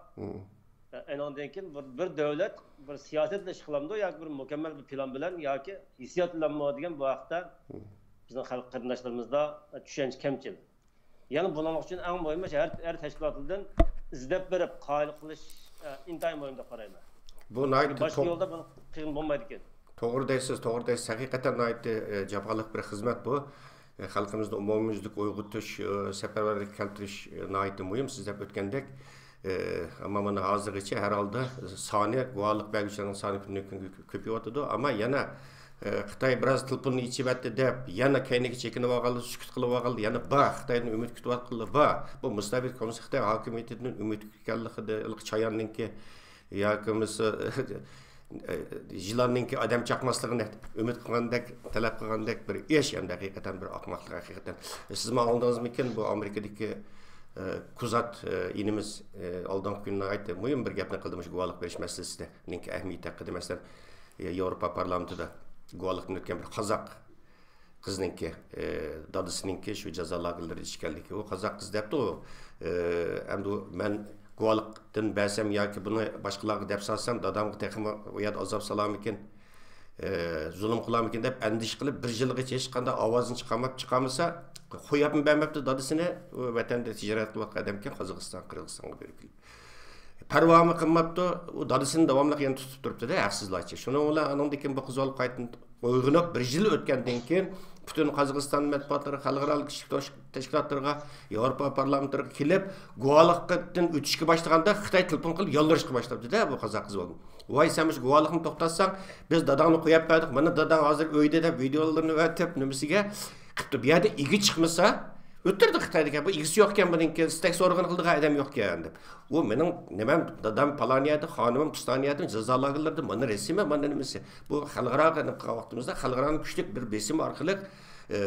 ئە، ئەنىڭدىن كېيىن بىر، بىر دۆلەت، بىر سىياسەت بىلەن ئىش قىلامدۇ ياكى بىر مۇكەممەل بىر پىلان بىلەن ياكى ھېسسىيات بىلەنمۇ دېگەن بۇ ھەقتە بىزنىڭ خەلق قېرىنداشلىرىمىزدا چۈشەنچە كەمچىل. يەنە بۇنىڭ ئۈچۈن ئەڭ مۇھىمى، ھەر، ھەر تەشكىلاتىدىن ئىزدەپ بېرىپ قايىل قىلىش، ئە، ئىنتايىن مۇھىم دەپ قارايمەن. بۇ ناھايىتى باشقا توغ-، يولدا بۇنى قىلغىلى بولمايدىكەن. توغرا دەيسىز، توغرا دەيسىز. ھەقىقەتەن ناھايىتى، ئە، جاپالىق بىر خىزمەت بۇ. ئە، خەلقىمىزنى ئومۇميۈزلۈك ئويغىتىش، ئە، سەپەرۋەرلىككە كەلتۈرۈش، ئە، ناھايىتى مۇھىم. سىز دەپ ئۆتكەندەك، ئە، ئەمما مانا ھازىرغىچە ھەر ھالدا سانى، گۇۋاھلىق بەرگۈچىلەرنىڭ سانى كۈندىن كۈنگە كۆ-، كۆپىيىۋاتىدۇ. ئەمما يەنە، ئە، خىتاي بىراز تېلېفوننى ئېچىۋەتتى دەپ، يەنە كەينىگە چېكىنىۋالغانلار، سۈكۈت قىلىۋالغانلار، يەنە بار، خىتايدىن ئۈمىد كۈتۈۋاتقانلار بار. بۇ مۇستەبىت كوممۇنىست خىتاي ھاكىمىيىتىدىن ئۈمىد كۈتكەنلىكىدە، چاياننىڭكى ياكى بولمىسا يىلاننىڭكى ئادەم چاقماسلىقىنى ئۈمىد قىلغاندەك، تەلەپ قىلغاندەك بىر ئىش، ھەمدە ھەقىقەتەن بىر ئاقماقلىق ھەقىقەتەن. سىزمۇ ئاڭلىدىڭىزمىكىن، بۇ ئامېرىكىدىكى، ئە، كۇزات، ئە، ئىنىمىز، ئە، ئالدىنقى كۈنى ناھايىتى مۇھىم بىر گەپنى قىلدى، مۇشۇ گۇۋاھلىق بېرىش مەسىلىسىنىڭكى ئەھمىيىتى ھەققىدە. مەسىلەن، ئە، ياۋروپا پارلامېنتىدا گۇۋاھلىقنى ئۆتكەن بىر قازاق قىزنىڭكى، ئە، دادىسىنىڭكى شۇ جازا لاگېرلىرىدا ئىكەنلىكى. ئۇ قازاق قىز دەپتۇ، ئە، ئەمدى مەن گۇۋاھلىقتىن بەرسەم ياكى بۇنى باشقىلارغا دەپ سالسام، دادامغا تېخىمۇ ئۇ يەردە ئازاب سالارمىكىن، ئە، زۇلۇم قىلارمىكىن دەپ ئەندىشە قىلىپ، بىر يىلغىچە ھېچقانداق ئاۋازىنى چىقارماپ، چىقارمىسا، قويۇپمۇ بەرمەپتۇ دادىسىنى. ئۇ ۋەتەندە تىجارەت قىلىۋاتقان ئادەمكەن، قازاقىستان، قىرغىزىستانغا بېرىپ كېلىپ. پەرۋامۇ قىلماپتۇ. ئۇ دادىسىنى داۋاملىق يەنە تۇتۇپ تۇرۇپتۇ-دە، ھەقسىزلارچە. شۇنىڭ بىلەن ئانىڭدىن كېيىن بۇ قىز بولا قايتىدىن ئويغىنىپ، بىر يىل ئۆتكەندىن كېيىن، پۈتۈن قازاقىستان مەتبۇئاتلىرىغا، خەلقئارالىق كىشىلىك تەشكىلاتلىرىغا، ياۋروپا پارلامېنتىغا كېلىپ، گۇۋاھلىقتىن ئۆتۈشكە باشلىغاندا، خىتاي تېلېفون قىلىپ يالۋۇرۇشقا باشلاپتۇ-دە، بۇ قازاق قىز بولدى. ۋاي، سەن مۇشۇ گۇۋاھلىقنى توختاتساڭ، بىز داداڭنى قويۇپ بەردۇق، مانا داداڭ ھازىر ئۆيدە دەپ ۋىدېئولىرىنى ئەۋەتىپ، نېمىسىگە قىپتۇ. بۇ يەردە ئىگە چىقمىسا، ئۆتتۈردى خىتايدىكى، بۇ ئىگىسى يوقكەن بۇنىڭكى، ئىستەك سورىغىنى قىلىدىغان ئادەم يوقكەن دەپ. ئۇ مېنىڭ نېمەم، دادام پالان يەردە، خانىمىم پۇستان يەردە، جازا لاگېرلىرىدا، مانا رەسىمى، مانا نېمىسى. بۇ خەلقئاراغا قىلغان ۋاقتىمىزدا خەلقئارانىڭ كۈچلۈك بىر بېسىمى ئارقىلىق، ئە،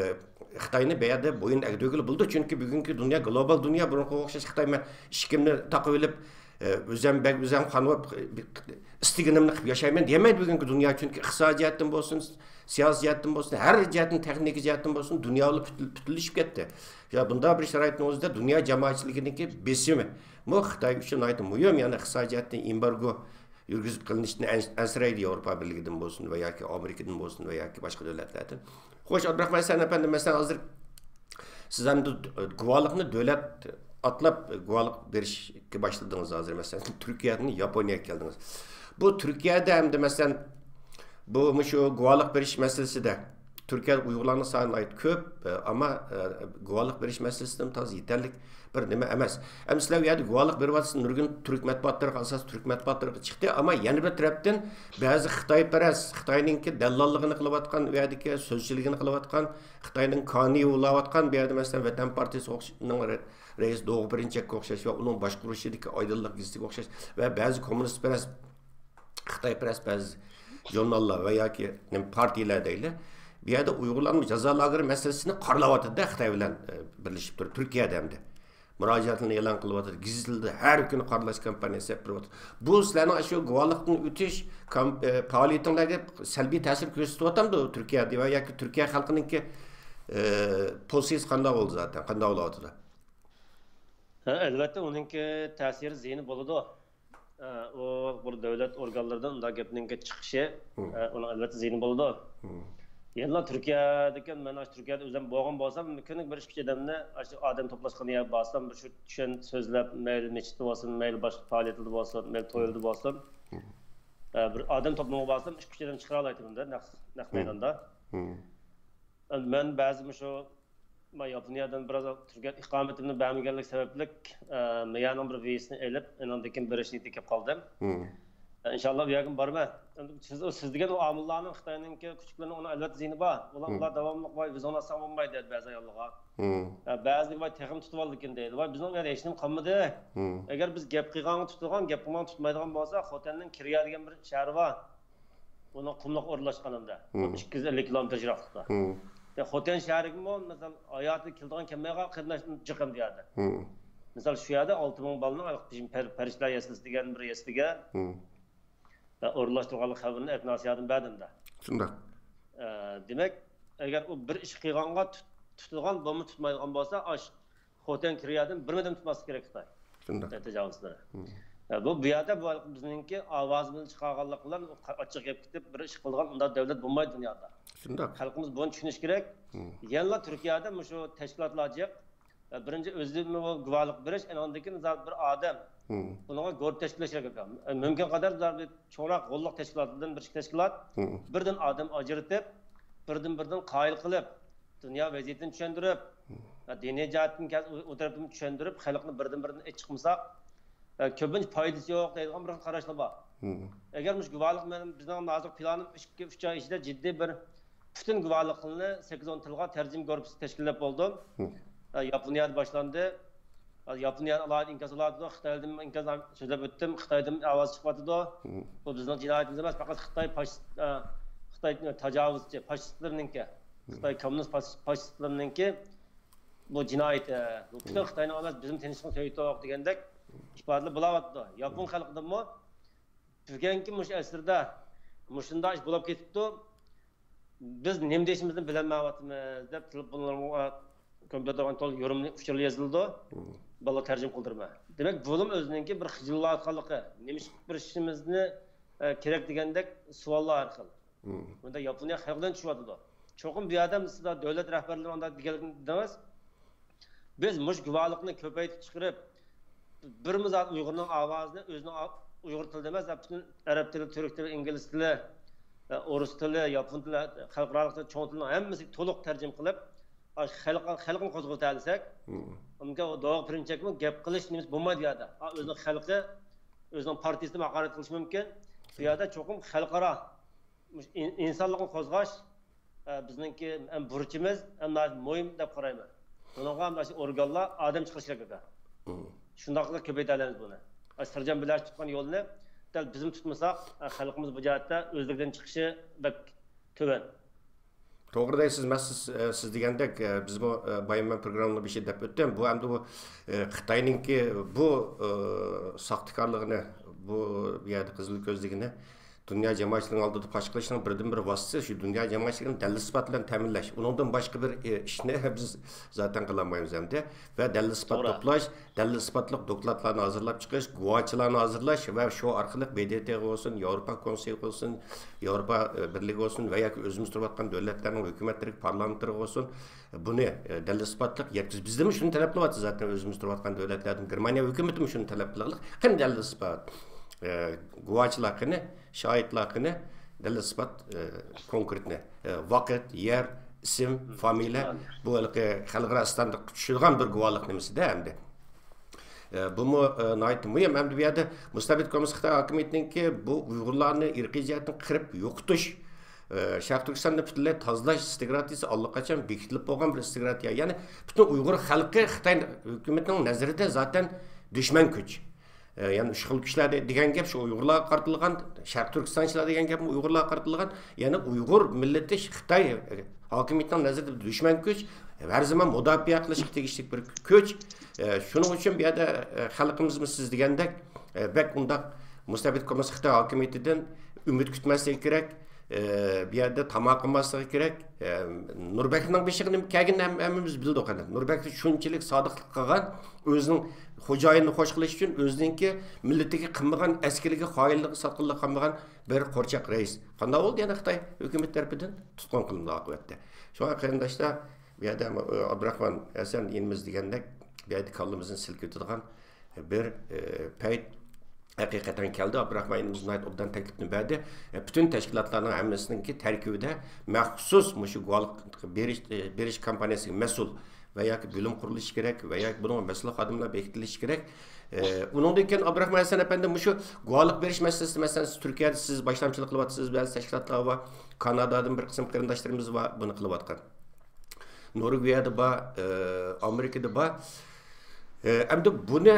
خىتاينى بۇ يەردە بويۇن ئەگدۈرگىلى بولىدۇ. چۈنكى بۈگۈنكى دۇنيا گلوبال دۇنيا، بۇرۇنقىغا ئوخشاش خىتاي مەن ئىشىكىمنى تاقىۋېلىپ، ئە، ئۆزەم بەگ، ئۆزەم خان بولۇپ، ئىستىگىنىمنى قىلىپ ياشايمەن دېيەلمەيدۇ بۈگۈنكى دۇنيا. چۈنكى ئىقتىسادىي جەھەتتىن بولسۇن، سىياسىي جەھەتتىن بولسۇن، ھەر جەھەتتىن، تېخنىكا جەھەتتىن بولسۇن، دۇنيا بولۇپ پۈتۈن-، پۈتۈنلىشىپ كەتتى. يا، بۇنداق بىر شارائىتنىڭ ئۆزىدە دۇنيا جامائەتچىلىكىنىڭكى بېسىمى، بۇ خىتاي ئۈچۈن ناھايىتى مۇھىم. يەنى ئىقتىسادىي جەھەتتىن ئېمبارگو يۈرگۈزۈپ قىلىنىشتىن ئەن-، ئەنسىرەيدۇ ياۋروپا بىرلىكىدىن بولسۇن ۋە ياكى ئامېرىكىدىن بولسۇن ۋە ياكى باشقا دۆلەتلەردىن. خوش، ئابدۇراخمان ھەسەن ئەپەندى، مەسىلەن، ھازىر سىز ئەمدى گۇۋاھلىقنى دۆلەت ئاتلاپ گۇۋاھلىق بېرىشكە باشلىدىڭىز ھازىر، مەسىلەن، تۈركىيەدىن ياپونىيەگە كەلدىڭىز. بۇ تۈركىيەدە ئەمدى، مەسىلەن، بۇ مۇشۇ گۇۋاھلىق بېرىش مەسىلىسىدە تۈركىيەدە ئۇيغۇرلارنىڭ سانى ناھايىتى كۆپ، ئەمما، ئە، گۇۋاھلىق بېرىش مەسىلىسىدىمۇ تازا يېتەرلىك بىر نېمە ئەمەس. ئەمدى سىلەر ئۇ يەردە گۇۋاھلىق بېرىۋاتىسىز، نۇرغۇن تۈرك مەتبۇئاتلىرىغا، ئاساسىي تۈرك مەتبۇئاتلىرىغا چىقتى، ئەمما يەنە بىر تەرەپتىن بەزى خىتايپەرەس، خىتاينىڭكى دەللاللىقىنى قىلىۋاتقان، ئۇ يەردىكى سۆزچىلىكىنى قىلىۋاتقان، خىتاينىڭ كانى ئۇلاۋاتقان، بۇ يەردە، مەسىلەن، ۋەتەن پارتىيىسى ئوخش-، نىڭ رە-، رەئىسى دوغۇ پىرىنچەككە ئوخشاش ۋە ئۇنىڭ باشقۇرۇشىدىكى ئايدىنلىق گېزىتىگە ئوخشاش ۋە بەزى كوممۇنىستپەرەس، خىتايپەرەس بەزى ژۇرناللار ۋە ياكى نېمە پارتىيىلەر دەيلى، بۇ يەردە ئۇيغۇرلارنى جازا لاگېرى مەسىلىسىنى قارىلاۋاتىدۇ-دە، خىتاي بىلەن، ئە، بىرلىشىپ تۇرۇپ، تۈركىيەدە ئەمدى. مۇراجىئەتلىرىنى ئېلان قىلىۋاتىدۇ. گېزىتلەردە ھەر كۈنى قارىلاش كامپانىيەسى ئېلىپ بېرىۋاتىدۇ. بۇ سىلەرنىڭ ئاشۇ گۇۋاھلىقتىن ئۆتۈش كام-، ئە، پائالىيىتىڭلارغا سەلبىي تەسىر كۆرسىتىۋاتامدۇ تۈركىيەدە ۋە ياكى تۈركىيە خەلقىنىڭكى، ئە، پوزىتسىيىسى قانداق بولدى زاتەن؟ قانداق بولۇۋاتىدۇ؟ ھە، ئەلۋەتتە، ئۇنىڭكى تەسىرى، زىيىنى بولىدۇ. ئە، ئۇ بىر دۆلەت ئورگانلىرىدىن ئۇنداق گەپنىڭكى چىقىشى، مم. ئە، ئۇنىڭ ئەلۋەتتە زىيىنى بولىدۇ. مم. يەنىلا تۈركىيەدىكى، مەن ئاشۇ تۈركىيەدە ئۆزۈم بولغان بولسام، كۈنىگە بىر ئىككى ئۈچ ئادەمنى ئاشۇ ئادەم توپلاشقان يەرگە بارسام، بىر شۇ چۈشەن سۆزلەپ، مەيلى مەسچىتتە بولسۇن، مەيلى باشقا پائالىيەتلەردە بولسۇن، مەيلى تويلىرىدا بولسۇن، مم. ئە، بىر ئادەم توپلىمىغا بارسام، ئىككى ئۈچ ئادەم چىقىرالايتتىم-دە، نەق، نەق مم. مەيداندا. مم. ئەمدى مەن بەزى مۇشۇ، مەن ياپونىيەدىن بىراز تۈركىيەدە ئىقامىتىمنى بەرمىگەنلىك سەۋەبلىك، ئە، مەيەنىڭ بىر ۋىزىسىنى ئېلىپ، ئېنىڭدىن كېيىن بېرىش نىيىتىگە كېلىپ قالدىم. مم. ئە، ئىنشاللا بۇ يەرگىمۇ بارىمەن. ئەمدى سىز، سىز دېگەن ئۇ ئامىللارنىڭ، خىتاينىڭكى كۈچلۈكلىرىنىڭ ئۇنىڭ ئەلۋەتتە زىيىنى بار. ئۇلار، مم. ئۇلار داۋاملىق، ۋاي، ۋىزىڭنى ئالساڭ بولمايدۇ دەيدۇ بەزى ئاياللارغا. مم. ئە، بەزىلىرى، ۋاي، تېخىمۇ تۇتۇۋالىدىكەن دەيدۇ. ۋاي، بىزنىڭ ئۇ يەردە ھېچنېمە قالمىدى. مم. ئەگەر بىز گەپ قىلغانغا تۇتىدىغان، گەپ قىلمىغانغا تۇتمايدىغان بولسا، خوتەننىڭ كىرىيا دېگەن بىر شەھىرى بار. ئۇنىڭ قۇملۇققا ئورۇنلاشقان ئەمدى. مم. ئىككى يۈز ئەللىك كىلومېتىر يىراقلىقتا. مم. يا، خوتەن شەھىرىگىمۇ، مىسال، ھاياتىدا كېلىدىغان كەلمەيدىغان قېرىنداشلىرىم جىق ئەمدى يەردە. مم. مىسال، شۇ يەردە ئالتە مىڭ بالىنىڭ پەر-، پەرىشتىلەر يەسلىسى دېگەن بىر يەسلىگە، مم. ئە، ئورۇنلاشتۇرغانلىق خەۋىرىنى ئەتناسىيادىن بەردىم-دە. شۇنداق. ئە، دېمەك، ئەگەر ئۇ بىر ئىش قىلغانغا تۇت-، تۇتىدىغان، بولمىسا تۇتمايدىغان بولسا، ئاش خوتەن كرېيادىن بىر مەدەم تۇتماسلىقى كېرەك خىتاي. شۇنداق. تاجاۋۇزچىلار. بۇ، بۇ يەردە بۇ بىزنىڭكى ئاۋازىمىزنى چىقارغانلىق بىلەن ئاچچىق گەپ كېتىپ بىر ئىش قىلىدىغان ئۇنداق دۆلەت بولمايدۇ دۇنيادا. شۇنداق. خەلقىمىز بۇنى چۈشىنىشى كېرەك. يەنىلا تۈركىيەدە مۇشۇ تەشكىلاتلار جىق. بىرىنچى ئۆزىمۇ گۇۋاھلىق بېرىش، ئاندىن كېيىن زادى بىر ئادەم بۇنىڭغا گۇۋاھ تەشكىللەش كېرەك. مۇمكىن قەدەر زادى چوڭراق غوللۇق تەشكىلاتلاردىن بىر ئىككى تەشكىلات بىردىن ئادەم ئاجرىتىپ، بىردىن بىردىن قايىل قىلىپ، دۇنيا ۋەزىيىتىنى چۈشەندۈرۈپ، دىنىي جەھەتتىن كەلسە ئۇ، ئۇ تەرەپتىن چۈشەندۈرۈپ، خەلقنى بىردىن بىردىن ئېچىقمىساق، كۆپىنچە پايدىسى يوق دەيدىغان بىر خىل قاراشلار بار. ئەگەر مۇشۇ گۇۋاھلىق مەن، بىزنىڭ ھازىر پىلانىم ئىككى، ئۈچ ئاي ئىچىدە جىددىي بىر پۈتۈن گۇۋاھلىقنى سەككىز ئون تىلغا تەرجىمە گۇرۇپپىسى تەشكىللەپ بولدۇم. ئە، ياپونىيەدە باشلاندى. ھازىر ياپونىيەدىن ئالاھىدە ئىنكاس ئالاتىدۇ، خىتايدىن ئىنكاس سۆزلەپ ئۆتتۈم، خىتايدىن ئاۋاز چىقىۋاتىدۇ. بۇ بىزنىڭ جىنايىتىمىز ئەمەس، پەقەت خىتاي پاشىست، ئە، خىتاي تاجاۋۇزچى، پاشىستلىرىنىڭكى، خىتاي كوممۇنىست پاشىست-، پاشىستلىرىنىڭكى بۇ جىنايىتى، بۇ پۈتۈن خىتاينىڭ ئەمەس، بىزمۇ تىنچلىقنى سۆيىدۇق دېگەندەك ئىپادىلەر بولاۋاتىدۇ. ياپون خەلقىدىنمۇ بۈگۈنكى مۇشۇ ئەسىردە مۇشۇنداق ئىش بولۇپ كېتىپتۇ، بىز نېمە دېيىشىمىزنى بىلەلمەيۋاتىمىز دەپ تېلېفونلارغا، كومپيۇتېرغا تولا يورۇملۇق ئۇچۇرلار يېزىلىدۇ. بالىلارغا تەرجىمە قىلدۇرىمەن. دېمەك، بۇلىمۇ ئۆزىنىڭكى بىر خىجىللىنىۋاتقانلىقى، نېمە ئىش قىلىپ بېرىشىمىزنى، ئە، كېرەك دېگەندەك سوئاللار ھەر خىل. بۇندا ياپونىيە خەلقىدىن چۈشۈۋاتىدۇ. چوقۇم بۇ يەردە سىز دۆلەت رەھبەرلىرى ئانداق دېگەن دېدىڭىز. بىز مۇشۇ گۇۋاھلىقنى كۆپەيتىپ چىقىرىپ، بىرمۇ زادى ئۇيغۇرنىڭ ئاۋازىنى ئۆزىنىڭ ئا-، ئۇيغۇر تىلىدا ئەمەس، پۈتۈن ئەرەب تىلى، تۈرك تىلى، ئىنگلىز تىلى، ئە، ئورۇس تىلى، ياپون تىلى، خەلقئارالىق تىل، چوڭ تىلنىڭ ھەممىسىگە تولۇق تەرجىمە قىلىپ، ئاشۇ خەلق، خەلقنى قوزغىتالىساق، ممكىن ئۇ دوغا پىرىنچەكمۇ گەپ قىلىش نېمىسى بولمايدۇ بۇ يەردە. ئا، ئۆزىنىڭ خەلقى، ئۆزىنىڭ پارتىيىسىنى ھاقارەت قىلىشى مۇمكىن. بۇ يەردە چوقۇم خەلقئارا مۇشۇ ئىن-، ئىنسانلىقنى قوزغاش، ئە، بىزنىڭكى ھەم بۇرچىمىز، ھەم ناھايىتى مۇھىم دەپ قارايمەن. بۇنىڭغا مۇشۇ ئورگانلار ئادەم چىقىرىشى كېرەك ئاكا. شۇنداقلا كۆپەيتەلەيمىز بۇنى. ئاشۇ سىرجان بىرلەشتە تۇتقان يولنى دەل بىزمۇ تۇتمىساق، ئە، خەلقىمىز بۇ جەھەتتە ئۆزلۈكىدىن چىقىشى بەك تۆۋەن. توغرا دەيسىز، مەسىلەن، سىز، ئە، سىز دېگەندەك، ئە، بىزمۇ، ئە، بايام مەن پروگراممىنىڭ بېشىدا دەپ ئۆتتۈم. بۇ ئەمدى بۇ، ئە، خىتاينىڭكى بۇ، ئە، ساختىكارلىقىنى، بۇ، بۇ يەردە قىزىل كۆزلۈكىنى دۇنيا جامائەتچىلىكىنىڭ ئالدىدا پاش قىلىشنىڭ بىردىنبىر ۋاسىتىسى شۇ دۇنيا جامائەتچىلىكىنى دەلىل ئىسپات بىلەن تەمىنلەش. ئۇنىڭدىن باشقا بىر، ئى، ئىشنى بىز زاتەن قىلالمايمىز ئەمدى. ۋە دەلىل ئىسپات توغرا. توپلاش، دەلىل ئىسپاتلىق دوكلاتلارنى ھازىرلاپ چىقىش، گۇۋاچىلارنى ھازىرلاش ۋە شۇ ئارقىلىق ب د ت غا بولسۇن، ياۋروپا كونسېيىغا بولسۇن، ياۋروپا، ئى، بىرلىكىگە بولسۇن ۋە ياكى ئۆزىمىز تۇرۇۋاتقان دۆلەتلەرنىڭ ھۆكۈمەتلىرىگە، پارلامېنتلىرىغا بولسۇن، بۇنى، ئى، دەلىل ئىسپاتلىق يەتكۈز-، بىزدىنمۇ شۇنى تەلەپ قىلىۋاتىدۇ زاتەن، ئۆزىمىز تۇرۇۋاتقان دۆلەتلەردىن گېرمانىيە ھۆكۈمىتىمۇ شۇنى تەلەپ قىلىۋاتىدۇ. قېنى دەلىل ئىسپات؟ ئى، گۇۋاچىلار قېنى؟ شاھىتلار قېنى؟ دەلىل ئىسپات، ئى، كونكرېتنى، ئى، ۋاقىت، يەر، ئىسىم، فامىلە، بۇ ھېلىقى خەلقئارا ئىستاندارتقا چۈشىدىغان بىر گۇۋاھلىق نېمىسىدە ئەمدى. ئە، بۇمۇ، ئە، ناھايىتى مۇھىم. ئەمدى بۇ يەردە مۇستەبىت كوممۇنىست خىتاي ھاكىمىيىتىنىڭكى بۇ ئۇيغۇرلارنى ئىرقىي جەھەتتىن قىرىپ يوقىتىش، ئە، شەرقىي تۈركىستاننى پۈتۈنلەي تازىلاش ئىستراتېگىيىسى ئاللىقاچان بېكىتىلىپ بولغان بىر ئىستراتېگىيە. يەنى پۈتۈن ئۇيغۇر خەلقى خىتاي ھۆكۈمىتىنىڭ نەزىرىدە زاتەن دۈشمەن كۈچ. ئە، يەنى شۇ خىل كۈچلەر دېگەن گەپ شۇ ئۇيغۇرلارغا قارىتىلغان، شەرقىي تۈركىستانچىلار دېگەن گەپمۇ ئۇيغۇرلارغا قارىتىلغان. يەنى ئۇيغۇر مىللىتى خىتاي ھاكىمىيىتىنىڭ نەزىرىدە دۈشمەن كۈچ، ھەر زامان مۇداپىئە قىلىشقا تېگىشلىك بىر كۈچ. ئە، شۇنىڭ ئۈچۈن بۇ يەردە، ئە، خەلقىمىزمۇ سىز دېگەندەك، ئە، بەك ئۇنداق مۇستەبىت كوممۇنىست خىتاي ھاكىمىيىتىدىن ئۈمىد كۈتمەسلىكى كېرەك. ئە، بۇ يەردە تاما قىلماسلىقى كېرەك. ئە، نۇربەكرىنىڭ بېشىغا نېمە كەلگىنىنى ھەم-، ھەممىمىز بىلدۇق ئەنە. نۇربەكرى شۇنچىلىك سادىقلىق قىلغان، ئۆزىنىڭ خوجايىنىنى خوش قىلىش ئۈچۈن ئۆزىنىڭكى مىللىتىگە قىلمىغان ئەسكىلىكى، خائىنلىقى، ساتقىنلىقى قىلمىغان بىر قورچاق رەئىس. قانداق بولدى يەنە خىتاي ھۆكۈمىتى تەرىپىدىن تۇتقۇن قىلىندى ئاقىۋەتتە. شۇڭا قېرىنداشلار، بۇ يەردە، ئە، ئابدۇراخمان ھەسەن ئىنىمىز دېگەندەك، بۇ يەردە كاللىمىزنى سىلكىۋېتىدىغان بىر، ئە، پەيت ھەقىقەتەن كەلدى. ئابدۇراخمان ئىنىمىز ناھايىتى ئوبدان تەكلىپنى بەردى. ئە، پۈتۈن تەشكىلاتلارنىڭ ھەممىسىنىڭكى تەركىبىدە مەخسۇس مۇشۇ گۇۋاھلىق بېرىش، ئە، بېرىش كامپانىيەسىگە مەسئۇل ۋە ياكى بۆلۈم قۇرۇلۇشى كېرەك ۋە ياكى بۇنىڭغا مەسئۇل خادىملار بېكىتىلىشى كېرەك. ئە، ئۇنىڭدىن كېيىن ئابدۇراخمان ھەسەن ئەپەندى مۇشۇ گۇۋاھلىق بېرىش مەسىلىسىدە، مەسىلەن، سىز تۈركىيەدە سىز باشلامچىلىق قىلىۋاتىسىز، بەزى تەشكىلاتلار بار، كانادادىن بىر قىسىم قېرىنداشلىرىمىز بار بۇنى قىلىۋاتقان. نورۋېگىيەدە بار، ئە، ئامېرىكىدا بار. ئە، ئەمدى بۇنى،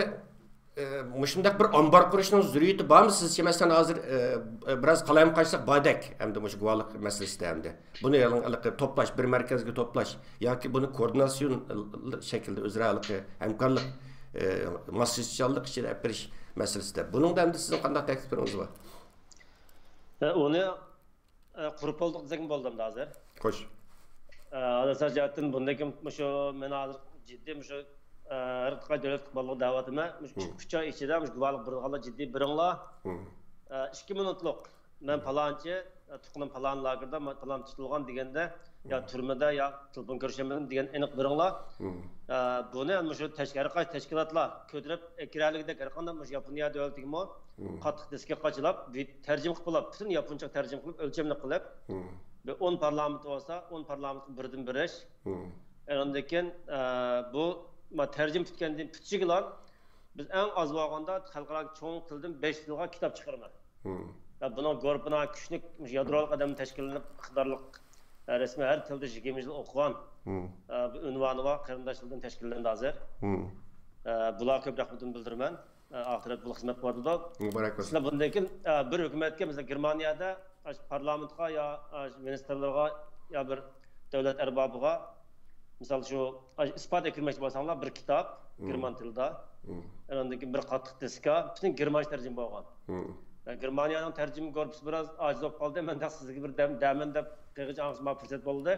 ئە، مۇشۇنداق بىر ئامبار قۇرۇشنىڭ زۆرۈرىيىتى بارمۇ سىزچە؟ مەسىلەن، ھازىر، ئە، بىراز قالايمىقانچىلىق باردەك ئەمدى مۇشۇ گۇۋاھلىق مەسىلىسىدە ئەمدى. بۇنى ھېلىقى توپلاش، بىر مەركەزگە توپلاش ياكى بۇنى كوئوردىناتسىيون شەكىلدە ئۆزئارا ھېلىقى ھەمكارلىق، ئە، ماسلىشىشچانلىق ئىچىدە ئەپ بېرىش مەسىلىسىدە. بۇنىڭدا ئەمدى سىزنىڭ قانداق تەكلىپلىرىڭىز بار؟ ئە، ئۇنى ئە، قۇرۇپ بولدۇق دېسەكمۇ بولىدۇ ئەمدى ھازىر. خوش. ئاساسىي جەھەتتىن بۇندىن كېيىن مۇشۇ، مەن ھازىر جىددىي مۇشۇ، ئە، ھەر قايسى دۆلەتكە بالىلىق دەۋاتىمەن. مۇشۇ ئىككى، ئۈچ ئاي ئىچىدە مۇشۇ گۇۋاھلىق بېرىدىغانلار جىددىي بېرىڭلار. ئە، ئىككى مىنۇتلۇق، مەن پالانچى، ئە، تۇغقىنىم پالان لاگېردا، ما-، پالان تۇتۇلغان دېگەندە، يا تۈرمىدە، يا تېلېفون كۆرۈشەلمىدىم دېگەن ئېنىق بېرىڭلار. ئە، بۇنى مۇشۇ تەشكىل، ھەر قايسى تەشكىلاتلار كۆتۈرۈپ ئەكىرەلىگۈدەك ھەر قانداق مۇشۇ ياپونىيە دۆلىتىگىمۇ قاتتىق دىسكا قاچىلاپ، تەرجىمە قىلىپ بولۇپ، پۈتۈن ياپونچە تەرجىمە قىلىپ، ئۆلچەملىك قىلىپ، بىر ئون پارلامېنت بولسا، ئون پارلامېنتقا بىردىن بېرىش. ئاندىن كېيىن، ئە، بۇ، ما، تەرجىمە پۈتكەندىن، پۈتۈشىگىلا بىز ئەڭ ئاز بولغاندا خەلقئارا چوڭ تىلدىن بەش تىلغا كىتاب چىقىرىمىز. ۋە بۇنىڭ گۇرۇپپىنىڭ كۈچلۈك يادرولۇق ئادەم تەشكىللىنىپ، ئىقتىدارلىق، ئە، رەسمىي ھەر تىلدا يىگىرمە يىل ئوقۇغان، ئە، بۇ ئۇنۋانى بار قېرىنداشلاردىن تەشكىللەندى ھازىر. ئە، بۇلارغا كۆپ رەھمىتىمنى بىلدۈرىمەن. ئە، ئاخىرەت بۇ خىزمەت بولىدۇ. مۇبارەك بولسۇن. سىلەر بۇندىن كېيىن، ئە، بىر ھۆكۈمەتكە، مەسىلەن، گېرمانىيەدە، ئاشۇ پارلامېنتقا يا، ئاشۇ مىنىستىرلارغا يا بىر دۆلەت ئەربابىغا، مىسال، شۇ، ئاشۇ ئىسپات ئەكىرمەكچى بولساڭلار، بىر كىتاب گېرمان تىلىدا، ئاندىن كېيىن بىر قاتتىق دىسكا، پۈتۈن گېرمانچە تەرجىمە بولغان. گېرمانىيەنىڭ تەرجىمە گۇرۇپپىسى بىراز ئاجىز بولۇپ قالدى. مەن تېخى سىزگە بىر دەم-، دەمەن دەپ تېخىچە ئاڭلىشىمغا پۇرسەت بولدى.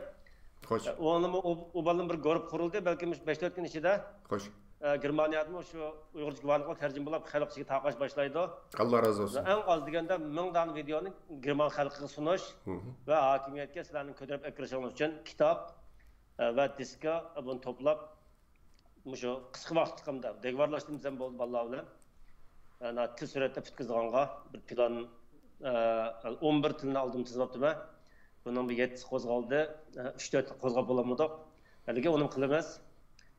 خوش. ئۇنىڭمۇ ئۇ، ئۇ بالىنىڭ بىر گۇرۇپپا قۇرۇلدى، بەلكىم مۇشۇ بەش تۆت كۈن ئىچىدە. خوش. ئە، گېرمانىيەدىمۇ شۇ ئۇيغۇرچە گۇۋاھلىقلار تەرجىمە بولۇپ، خەلق ئىچىگە تارقاش باشلايدۇ. ئاللا رازى بولسۇن. ئەڭ ئاز دېگەندە مىڭ دانە ۋىدېئونى گېرمان خەلقىگە سۇنۇش ۋە ھاكىمىيەتكە سىلەرنىڭ كۆتۈرۈپ ئەكىرىشىڭلار ئۈچۈن كىتاب، ئە، ۋە دىسكا، ئە، بۇنى توپلاپ، مۇشۇ قىسقا ۋاقىتلىق ھەمدە دېگۋارلاشتىم دېسەم بولدى بالىلار بىلەن. ئە، تېز سۈرئەتتە پۈتكۈزىدىغانغا بىر پىلان، ئە، ئون بىر تىلنى ئالدىم تىزىۋاپتىمەن. بۇنىڭ بىر يەتتىسى قوزغالدى، ئۈچ تۆت قوزغاپ بولالمىدۇق. لېكىن ئۇنىمۇ قىلىمىز.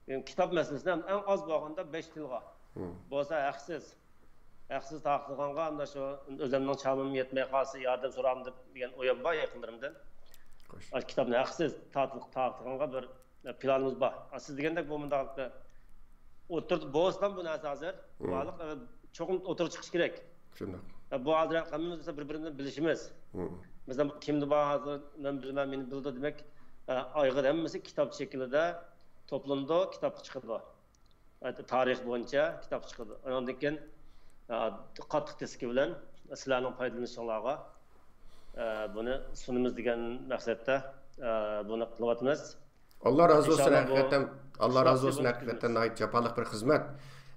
كىتاب مەسىلىسىنى ھەم ئەڭ ئاز بولغاندا بەش تىلغا. بولسا ھەقسىز. ھەقسىز تارقىتىدىغانغا ئاندا شۇ ئۆزۈمنىڭ چامىم يەتمەي قالسا ياردەم سورام دەپ دېگەن ئويۇم بار يېقىنلىرىمدىن. خوش. ئاشۇ كىتابنى ھەقسىز تارتىل-، تارقىتىدىغانغا بىر پىلانىمىز بار. سىز دېگەندەك بۇ مۇنداق ئوتتۇرىدا بولسىلا بۇ نەرسە ھازىر. بارلىق، ئە، چوقۇم ئوتتۇرىغا چىقىشى كېرەك. شۇنداق. ئە، بۇ ھازىر ھەممىمىز بىر-بىرىنى بىلىشىمىز. مىسال، كىمدە بار ھازىر، مەن بىلىمەن، مېنى بىلىدۇ دېمەك، ئە، ئايغىدا ھەممىسى كىتاب شەكلىدە توپلىنىدۇ، كىتابقا چىقىدۇ. ھەتتا تارىخ بويىچە كىتابقا چىقىدۇ. ئۇنىڭدىن كېيىن، ئە، قاتتىق دىسكا بىلەن سىلەرنىڭ پايدىلىنىشىڭلارغا، ئە، بۇنى سۇنىمىز دېگەن مەقسەتتە، ئە، بۇنى قىلىۋاتىمىز. ئاللا رازى بولسۇن، ئىنشاللا بۇ ھەقىقەتەن، ئاللا رازى بولسۇن، ھەقىقەتەن ناھايىتى جاپالىق بىر خىزمەت.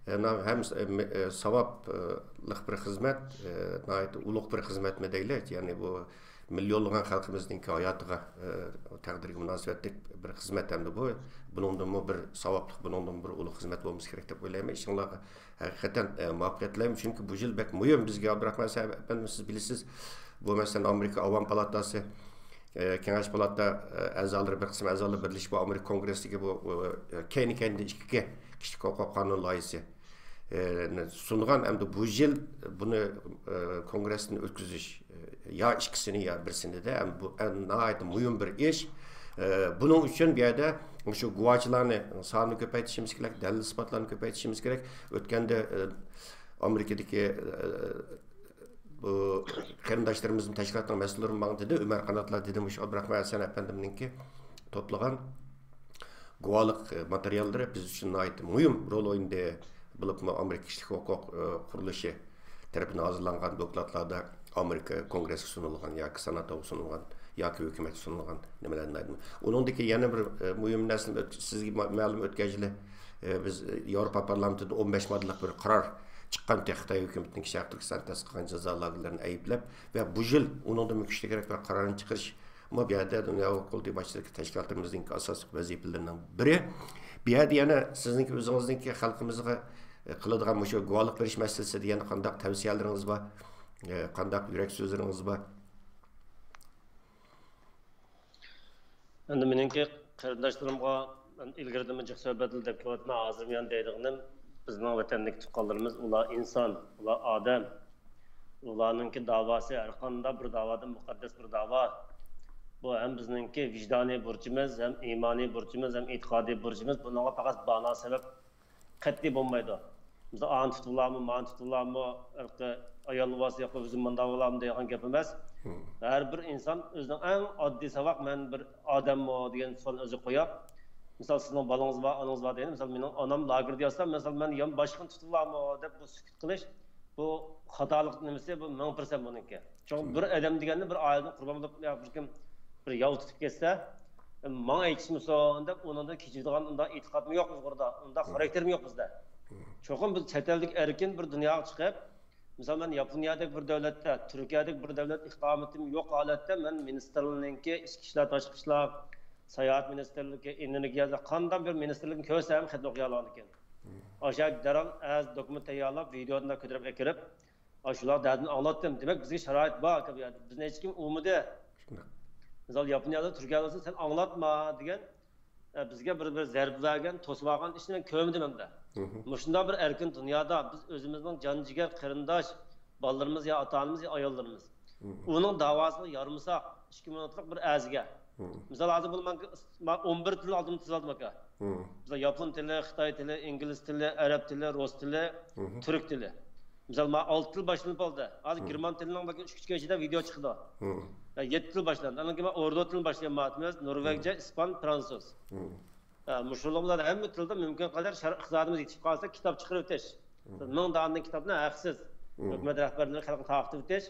ئە، نا-، ھەم س-، ئە، مە-، ئە، ساۋابلىق بىر خىزمەت، ئە، ناھايىتى ئۇلۇغ بىر خىزمەتمۇ دەيلى. يەنى بۇ مىليونلىغان خەلقىمىزنىڭكى ھاياتىغا، ئە، تەقدىرىگە مۇناسىۋەتلىك بىر خىزمەت ھەمدە بۇ. بۇنىڭدىنمۇ بىر ساۋابلىق، بۇنىڭدىنمۇ بىر ئۇلۇغ خىزمەت بولمىسا كېرەك دەپ ئويلايمەن. ئىشىڭلارغا ھەقىقەتەن، ئە، مۇۋەپپەقىيەت تىلەيمەن. چۈنكى بۇ يىل بەك مۇھىم بىزگە، ئابدۇراخمان ئەپەندىم، سىز بىلىسىز، بۇ، مەسىلەن، ئامېرىكا ئاۋام پالاتاسى، ئە، كېڭەش پالاتا، ئە، ئەزالىرى، بىر قىسىم ئەزالار بىرلىشىپ ئامېرىكا كونگرېسسىگە بۇ، ئۇ، ئە، كەينى-كەينىدىن ئىككى كىشىلىك ھوقۇق قانۇن لايىھىسى، ئە، نى سۇنغان. ئەمدى بۇ يىل بۇنى، ئە، كونگرېستىن ئۆتكۈزۈش، ئە، يا ئىككىسىنى، يا بىرسىنى دە، ئەمدى بۇ، ئە، ناھايىتى مۇھىم بىر ئىش. ئە، بۇنىڭ ئۈچۈن بۇ يەردە مۇشۇ گۇۋاچىلارنى سانىنى كۆپەيتىشىمىز كېرەك، دەلىل-ئىسپاتلارنى كۆپەيتىشىمىز كېرەك. ئۆتكەندە، ئە، ئامېرىكىدىكى، ئە، بۇ قېرىنداشلىرىمىزنىڭ تەشكىلاتنىڭ مەسئۇللىرى ماڭا دېدى، ئۆمەر قاناتلار دېدى، مۇشۇ ئابدۇراخمان ھەسەن ئەپەندىمنىڭكى توپلىغان گۇۋاھلىق، ئە، ماتېرىياللىرى بىز ئۈچۈن ناھايىتى مۇھىم رول ئوينىدى. بولۇپمۇ ئامېرىكا كىشىلىك ھوقۇق، ئە، قۇرۇلۇشى تەرىپىدىن ھازىرلانغان دوكلاتلاردا ئامېرىكا كونگرېسكا سۇنۇلغان ياكى سېناتقا سۇنۇلغان ياكى ھۆكۈمەتكە سۇنۇلغان نېمىلەرنى ئايتىمەن. ئۇنىڭدىكى يەنە بىر، ئە، مۇھىم نەرسىنى ئۆت-، سىزگە ما-، مەلۇم، ئۆتكەن يىلى، ئە، بىز، ئە، ياۋروپا پارلامېنتىدا ئون بەش ماددىلىق بىر قارار چىققان، خىتاي ھۆكۈمىتىنىڭ شەرقىي تۈركىستاندا تەسىس قىلغان جازا لاگېرلىرىنى ئەيىبلەپ ۋە بۇ يىل ئۇنىڭدىنمۇ كۈچلۈكرەك بىر قارارنى چىقىرىش، ما بۇ يەردە دۇنيا ھوقۇق قۇرۇلتىيى باشچىلىقى تەشكىلاتىمىزنىڭكى ئاساسلىق ۋەزىپىلىرىنىڭ بىرى. بۇ يەردە يەنە سىزنىڭكى ئۆزىڭىزنىڭكى خەلقىمىزغا، ئە، قىلىدىغان مۇشۇ گۇۋاھلىق بېرىش مەسىلىسىدە يەنە قانداق تەۋسىيەلىرىڭىز بار؟ ئە، قانداق يۈرەك سۆزلىرىڭىز بار؟ ئەمدى مېنىڭكى قېرىنداشلىرىمغا مەن ئىلگىرىدىنمۇ جىق سۆھبەتلەردە دەپ كېلىۋاتىمەن، ھازىرمۇ يەنە دەيدىغىنىم، بىزنىڭ ۋەتەندىكى تۇغقانلىرىمىز، ئۇلار ئىنسان، ئۇلار ئادەم. ئۇلارنىڭكى داۋاسى ھەرقانداق بىر داۋادىن مۇقەددەس بىر داۋا. بۇ ھەم بىزنىڭكى ۋىجدانىي بۇرچىمىز، ھەم ئىمانىي بۇرچىمىز، ھەم ئېتىقادىي بۇرچىمىز. بۇنىڭغا پەقەت بانا سەۋەب قەتئىي بولمايدۇ. بىز ئانى تۇتۇۋالامۇ، مانى تۇتۇۋالامۇ، ھېلىقى ئايال بولسا ياقى ئۆزۈم مۇنداق بولامۇ دەيدىغان گەپ ئەمەس. ھەر بىر ئىنسان ئۆزىنىڭ ئەڭ ئاددىي ساۋاق، مەن بىر ئادەممۇ دېگەن سوئالنى ئۆزىگە قويۇپ، مىسال، سىزنىڭ بالىڭىز بار، ئانىڭىز بار دەيلى. مىسال، مېنىڭ ئانام لاگېردا ياتسا، مىسال، مەن يان باشقىنى تۇتۇۋالامۇ دەپ بۇ سۈكۈت قىلىش، بۇ خاتالىق نېمىسى، بۇ مىڭ پىرسەنت بۇنىڭكى. چۈنكى بىر ئادەم دېگەننى بىر ئائىلىدىن قۇربان بولۇپ، يا بىر كىم بىر ياۋ تۇتۇپ كەتسە، ماڭا ئېيتىشمىسۇن دەپ، ئۇنىڭدىن كېچىدىغان ئۇنداق ئېتىقادمۇ يوق ئۇيغۇردا، ئۇنداق خاراكتېرمۇ يوق بىزدە. چوقۇم بىز چەت ئەلدىكى ئەركىن بىر دۇنياغا چىقىپ، مىسال، مەن ياپونىيەدەك بىر دۆلەتتە، تۈركىيەدەك بىر دۆلەت ئىقامىتىم يوق ھالەتتە مەن مىنىستىرلىكنىڭكى ئىچكى ئىشلار، تاشقى ئىشلار، ساياھەت مىنىستىرلىكى، ئېنېرگىيە، قانداق بىر مىنىستىرلىكنى كۆرسەم خەتنى ئوقۇيالىغان ئىكەن. ئاشۇ يەرگە دەرھال ئەرز دوكۇمېنت تەييارلاپ، ۋىدېونى كۆتۈرۈپ ئەكىرىپ، ئاشۇلار دەردىنى ئاڭلاتتىم. دېمەك، بىزگە شارائىت بار ئاكا بۇ يەردە. بىزنى ھېچكىم ئۇرمىدى. مىسال، ياپونىيەدە، تۈركىيەدە بولسا، سەن ئاڭلاتما دېگەن، ئە، بىزگە بىر، بىر زەربە بەرگەن، توسۇۋالغان ئىشنى مەن كۆرمىدىم ئەمدى. مۇشۇنداق بىر ئەركىن دۇنيادا بىز ئۆزىمىزنىڭ جان جىگەر قېرىنداش بالىلىرىمىز يا ئاتا ئانىمىز يا ئاياللىرىمىز، ئۇنىڭ داۋاسىغا يارىمىساق، ئىككى مىنۇتلۇق بىر ئەرزگە. مىسال، ھازىر بۇنى مەن، مەن ئون بىر تىل ئالدىمدا تىزىۋالدىم ئاكا. مىسال، ياپون تىلى، خىتاي تىلى، ئىنگلىز تىلى، ئەرەب تىلى، رۇس تىلى، تۈرك تىلى. مىسال، مانا ئالتە تىل باشلىنىپ بولدى. ھازىر گېرمان تىلىنىڭ بەلكى ئۈچ كۈنگە ئىچىدە ۋىدېو چىقىدۇ. يا، يەتتە تىل باشلاندى. ئاندىن كېيىن مانا ئوردۇ تىلىنى باشلىغان مۇھەممەت، نورۋېگچە، ئىسپان، فرانسۇز. ھە، مۇشۇلار بىلەن ھەممە تىلدا مۇمكىن قەدەر شەرق ئىقتىسادىمىز يېتىشىپ قالسا، كىتاب چىقىرىۋېتىش. مىڭ دانە كىتابنى ھەقسىز ھۆكۈمەت رەھبەرلىرى خەلققە تارقىتىۋېتىش.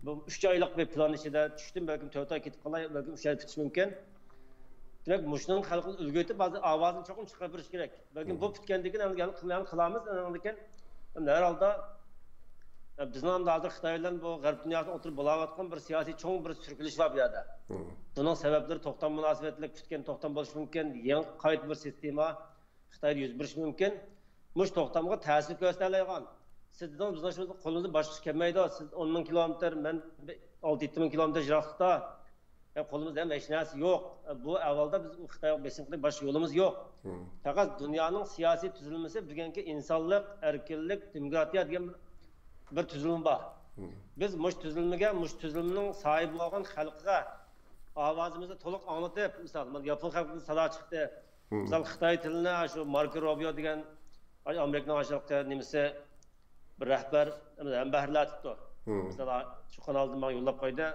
بۇ ئۈچ ئايلىق بىر پىلان ئىچىدە چۈشتىم، بەلكىم تۆت ئاي كېتىپ قالاي، بەلكىم ئۈچ ئاي پۈتۈشى مۇمكىن. دېمەك، مۇشۇنىڭ خەلقنى ئۈلگە ئېتىپ، ھازىر ئاۋازىنى چوقۇم چىقىرىپ بېرىش كېرەك. بەلكىم بۇ پۈتكەندىن كېيىن يەنە، يەنە قىلامىز، ئاندىن كېيىن ھەر ھالدا، بىزنىڭ ھازىر خىتاي بىلەن بۇ غەرب دۇنياسىدا ئوتتۇرىدا بولۇۋاتقان بىر سىياسىي چوڭ بىر سۈركىلىش بار بۇ يەردە. بۇنىڭ سەۋەبلىرى توختام مۇناسىۋەتلىك، پۈتكەن توختام بولۇشى مۇمكىن، يېڭى قايتا بىر سىستېما خىتايدا يۈز بېرىشى مۇمكىن. مۇشۇ توختامغا تەسىر كۆرسىتەلەيدىغان، سىز دېدىڭىز، بىزنىڭ شۇ قولىمىزدا باشقا ئىش كەلمەيدۇ، سىز ئون مىڭ كىلومېتىر، مەن ئالتە يەتتە مىڭ كىلومېتىر يىراقلىقتا، يا، قولىمىزدا ھەم ھېچ نەرسە يوق. بۇ ئەھۋالدا بىز خىتايغا بېسىم قىلىپ باشقا يولىمىز يوق. پەقەت دۇنيانىڭ سىياسىي تۈزۈلمىسى بۈگۈنكى ئىنسانلىق، ئەركىنلىك، دېموكراتىيە دېگەن بىر تۈزۈلمە بار. بىز مۇشۇ تۈزۈلمىگە، مۇشۇ تۈزۈلمىنىڭ ساھىبى بولغان خەلققە ئاۋازىمىزنى تولۇق ئاڭلىتىپ، مىسال، مانا ياپون خەلقىدىن سادا چىقتى. مىسال، خىتاي تىلىنى شۇ ماركو روبىيو دېگەن ئامېرىكىنىڭ ئاشۇ نېمىسى، بىر رەھبەر ھەمبەھىرلەتىپتۇ. مىسال، شۇ قانالدىن ماڭا يوللاپ قويدى.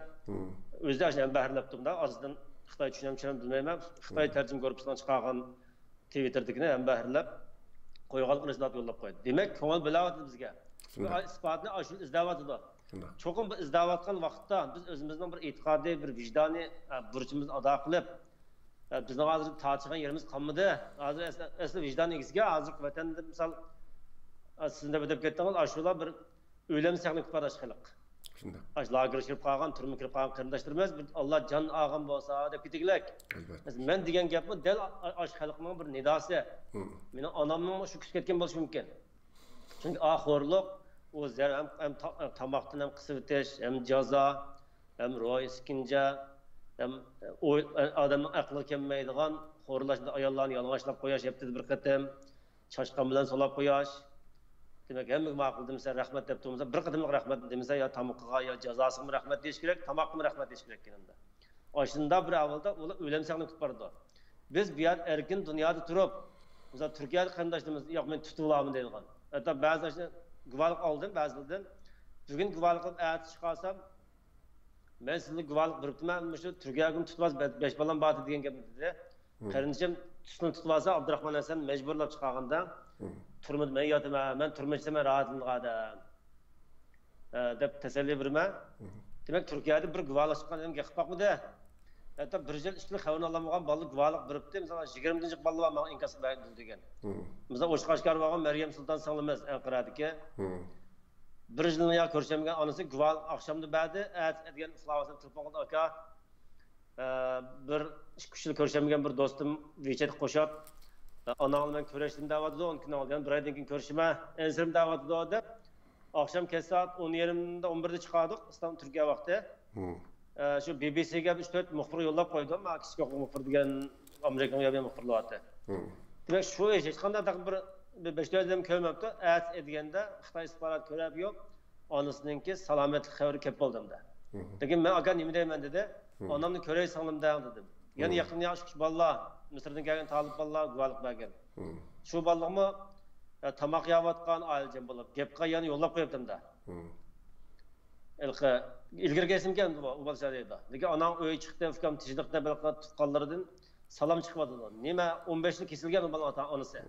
ئۆزى ئاشۇ ھەمبەھىرلەپتۇ. ئاستىدىن خىتاي چۈشىنەم، چۈشىنەم بىلمەيمەن. خىتاي تەرجىمە گۇرۇپپىسىنىڭ چىقارغان تىۋىتتېردىكىنى ھەمبەھىرلەپ قويغانلىقىنى ئىسپات يوللاپ قويدى. دېمەك، كۆڭۈل بۆلۈۋاتىدۇ بىزگە. بۇ ئىسپاتنى ئاشۇ ئىزدەۋاتىدۇ. چوقۇم بۇ ئىزدەۋاتقان ۋاقىتتا بىز ئۆزىمىزنىڭ بىر ئېتىقادىي، بىر ۋىجدانىي، ئە، بۇرچىمىزنى ئادا قىلىپ، ئە، بىزنىڭ ھازىر تارتىشقان يېرىمىز قالمىدى. ھازىر ئەسلى، ئەسلى ۋىجدان ئىگىسىگە ھازىرقى ۋەتەندە، مىسال، ئە، سىزنى دەپ ئۆتۈپ كەتتىڭىز، ئاشۇلار بىر ئۆلەمسەنلىك بار ئاشۇ خەلق. ئاشۇ لاگېرغا كىرىپ قالغان، تۈرمىگە كىرىپ قالغان قېرىنداشلىرىمىز، بىر ئاللا جان ئالغان بولسا دەپ كېتىگلەك. مەن دېگەن گەپمۇ دەل ئا-، ئاشۇ خەلقنىڭ بىر نىداسى. مېنىڭ ئانامنىڭ شۇ كۈچكە كەتكەن بولۇشى مۇمكىن. چۈنكى ئا خورلۇق، ئۇ زەر-، ھەم، ھەم تا-، تاماقتىن ھەم قىسىۋېتىش، ھەم جازا، ھەم روھىي ئىسكەنجە، ھەم ئوي-، ئادەمنىڭ ئەقلىگە كەلمەيدىغان خورلاشتا ئاياللارنى يالىڭاچلاپ قويۇش ھەپتىدە بىر قېتىم، چاشقان بىلەن سولاپ قويۇش. دېمەك، ھەممىگە ماقۇل دېمىسە، رەھمەت دەپ تۇرمىسا، بىر قېتىملىق رەھمەت دېمىسە، يا تامىقىغا، يا جازاسىغىمۇ رەھمەت دېيىش كېرەك، تاماققىمۇ رەھمەت دېيىش كېرەك يېنىمدا. ئاشۇنداق بىر ئەھۋالدا ئۇلار ئۆلەمسەنلىك قىلىپ بارىدۇ. بىز بۇ يەردە ئەركىن دۇنيادا تۇرۇپ، مىسال، تۈركىيەدە قېرىنداشلىرىمىز، ياق، مېنى تۇتۇۋالامدۇ دەيدىغان. ھەتتا بەزى ئاشۇ گۇۋاھلىق ئالدىم بەزىلەردىن. بۈگۈن گۇۋاھلىق قىلىپ، ئەتە چىقارسام، مەن سىزنى گۇۋاھلىق بېرىپتىمەن، مۇشۇ تۈركىيەگىمۇ تۇتۇۋالسا، بە-، بەش بالام بار دېگەن گەپنى دېدى. قېرىندىشىم تۇتسىنى تۇتۇۋالسا، ئابدۇراخمان ھەسەن مەجبۇرلاپ چىقارغاندا، تۈرمىدە مەن ياتىمەن، مەن تۈرمىدە ئىشلىسەم، مەن راھەتلىنىدىغان ئادەم، ئە، دەپ تەسەللى بېرىمەن. دېمەك، تۈركىيەدە بىر گۇۋاھلىق چىققان ئادەم گەپ قىلىپ باقمىدى. ھەتتا بىر يىل، ئىككى يىل خەۋىرىنى ئالالمىغان بالىلار گۇۋاھلىق بېرىپتۇ. مىسالغا، يىگىرمىنچى بالىلار ماڭا ئىنكاس بەردى دېگەن. مىسال، ئوچۇق ئاشكارا بولغان مەريەم سۇلتان سىڭلىمىز ئەنقەرەدىكى. بىر يىلدىن يا كۆرۈشەلمىگەن ئانىسى گۇۋاھلىق ئاخشامدا بەردى، ئەتە دېگەن ئۇخلاۋاتسام تېلېفون قىلدى، ئاكا، ئە، بىر ئىككى، ئۈچ يىل كۆرۈشەلمىگەن بىر دوستۇم ۋىچەتكە قوشۇپ، ئە، ئاناڭ بىلەن كۆرۈشتۈم دەۋاتىدۇ، ئۇنىڭ كېيىن ئالدىن بىر ئايدىن كېيىن كۆرۈشىمەن، ئەنسىرىم دەۋاتىدۇ دەپ، ئاخشام كەچ سائەت ئون يېرىمدا، ئون بىردە چىقاردۇق، ئىستانبۇل، تۈركىيە ۋاقتى. ئە، شۇ بى بى سىگە ئۈچ تۆت مۇخبىر يوللاپ قويدۇم، مانا، كىچىك مۇخبىر دېگەن ئامېرىكىنىڭ يەنە مۇخبىرى بارتى. دېمەك، شۇ ئىش ھېچقانداق بىر، بىر بەش تۆت ئادەم كۆرمەپتۇ. ئەتە دېگەندە خىتاي ئىستىخبارات كۆرەپ يوق. ئانىسىنىڭكى سالامەتلىك خەۋىرى كەپ بولدى ئەمدى. لېكىن مەن، ئاكا، نېمە دەيمەن دېدى. ئانامنى كۆرەي سىڭلىم دەڭ دېدىم. يەنە يېقىندا ياخشى ئۈچ بالىلار، مىسىردىن كەلگەن تالىپ بالىلار گۇۋاھلىق بەرگەن. شۇ بالىلارمۇ، ئە، تاماق يەۋاتقان، ئائىلىجان بولۇپ، گەپ قىلغان يەنە يوللاپ قويۇپتۇ ئەمدى. ھېلىقى ئىلگىرىكى ئەسلىمىكەن بۇ، ئۇ بالا شۇنداق دەيدۇ. لېكىن ئاناڭ ئۆيگە چىقتى، ئۇكام تىنچلىق دەپ ھېلىقى تۇغقانلىرىدىن سالام چىقىۋاتىدۇ. نېمە، ئون بەش يىل كېسىلگەن ئۇ بالىنىڭ ئاتا-، ئانىسى.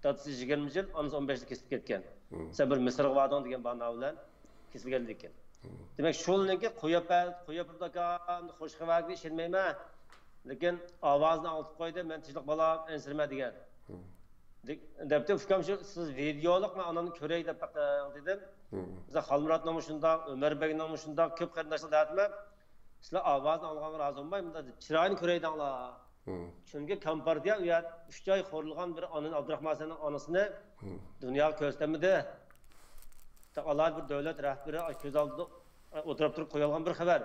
دادىسى يىگىرمە يىل، ئانىسى ئون بەش يىل كېسىلىپ كەتكەن. سەن بىر مىسىرغا باردىڭ دېگەن باھانە بىلەن كېسىلگەن لېكىن. دېمەك، شۇنىڭكى قويۇپ بەر-، قويۇپ بېرىدۇ ئاكا، خوش خەۋەرگە ئىشەنمەيمەن. لېكىن ئاۋازىنى ئاڭلىتىپ قويدى، مەن تىنچلىق بالام، ئەنسىرىمە دېگەن. دەپتۇ، ئۇكام، شۇ سىز ۋىدېئولۇق، مەن ئانامنى كۆرەي دەپ دېدىم. مىسال، خالمۇراتنىڭمۇ شۇنداق، ئۆمەر بەگنىڭمۇ شۇنداق، كۆپ قېرىنداشلار دەۋاتىمەن. سىلەر ئاۋازىنى ئاڭلىغانغا رازى بولماي، مۇنداق چىرايىنى كۆرەيدىڭلار. چۈنكى كامپارتىيە ئۇ يەر ئۈچ ئاي خورلىغان بىر ئانىنى، ئابدۇراخمانسەننىڭ ئانىسىنى دۇنياغا كۆرسىتەلمىدى. ئالاھىدە بىر دۆلەت رەھبىرى كۆز ئالدىدا ئولتۇرۇپ تۇرۇپ قويۇلغان بىر خەۋەر.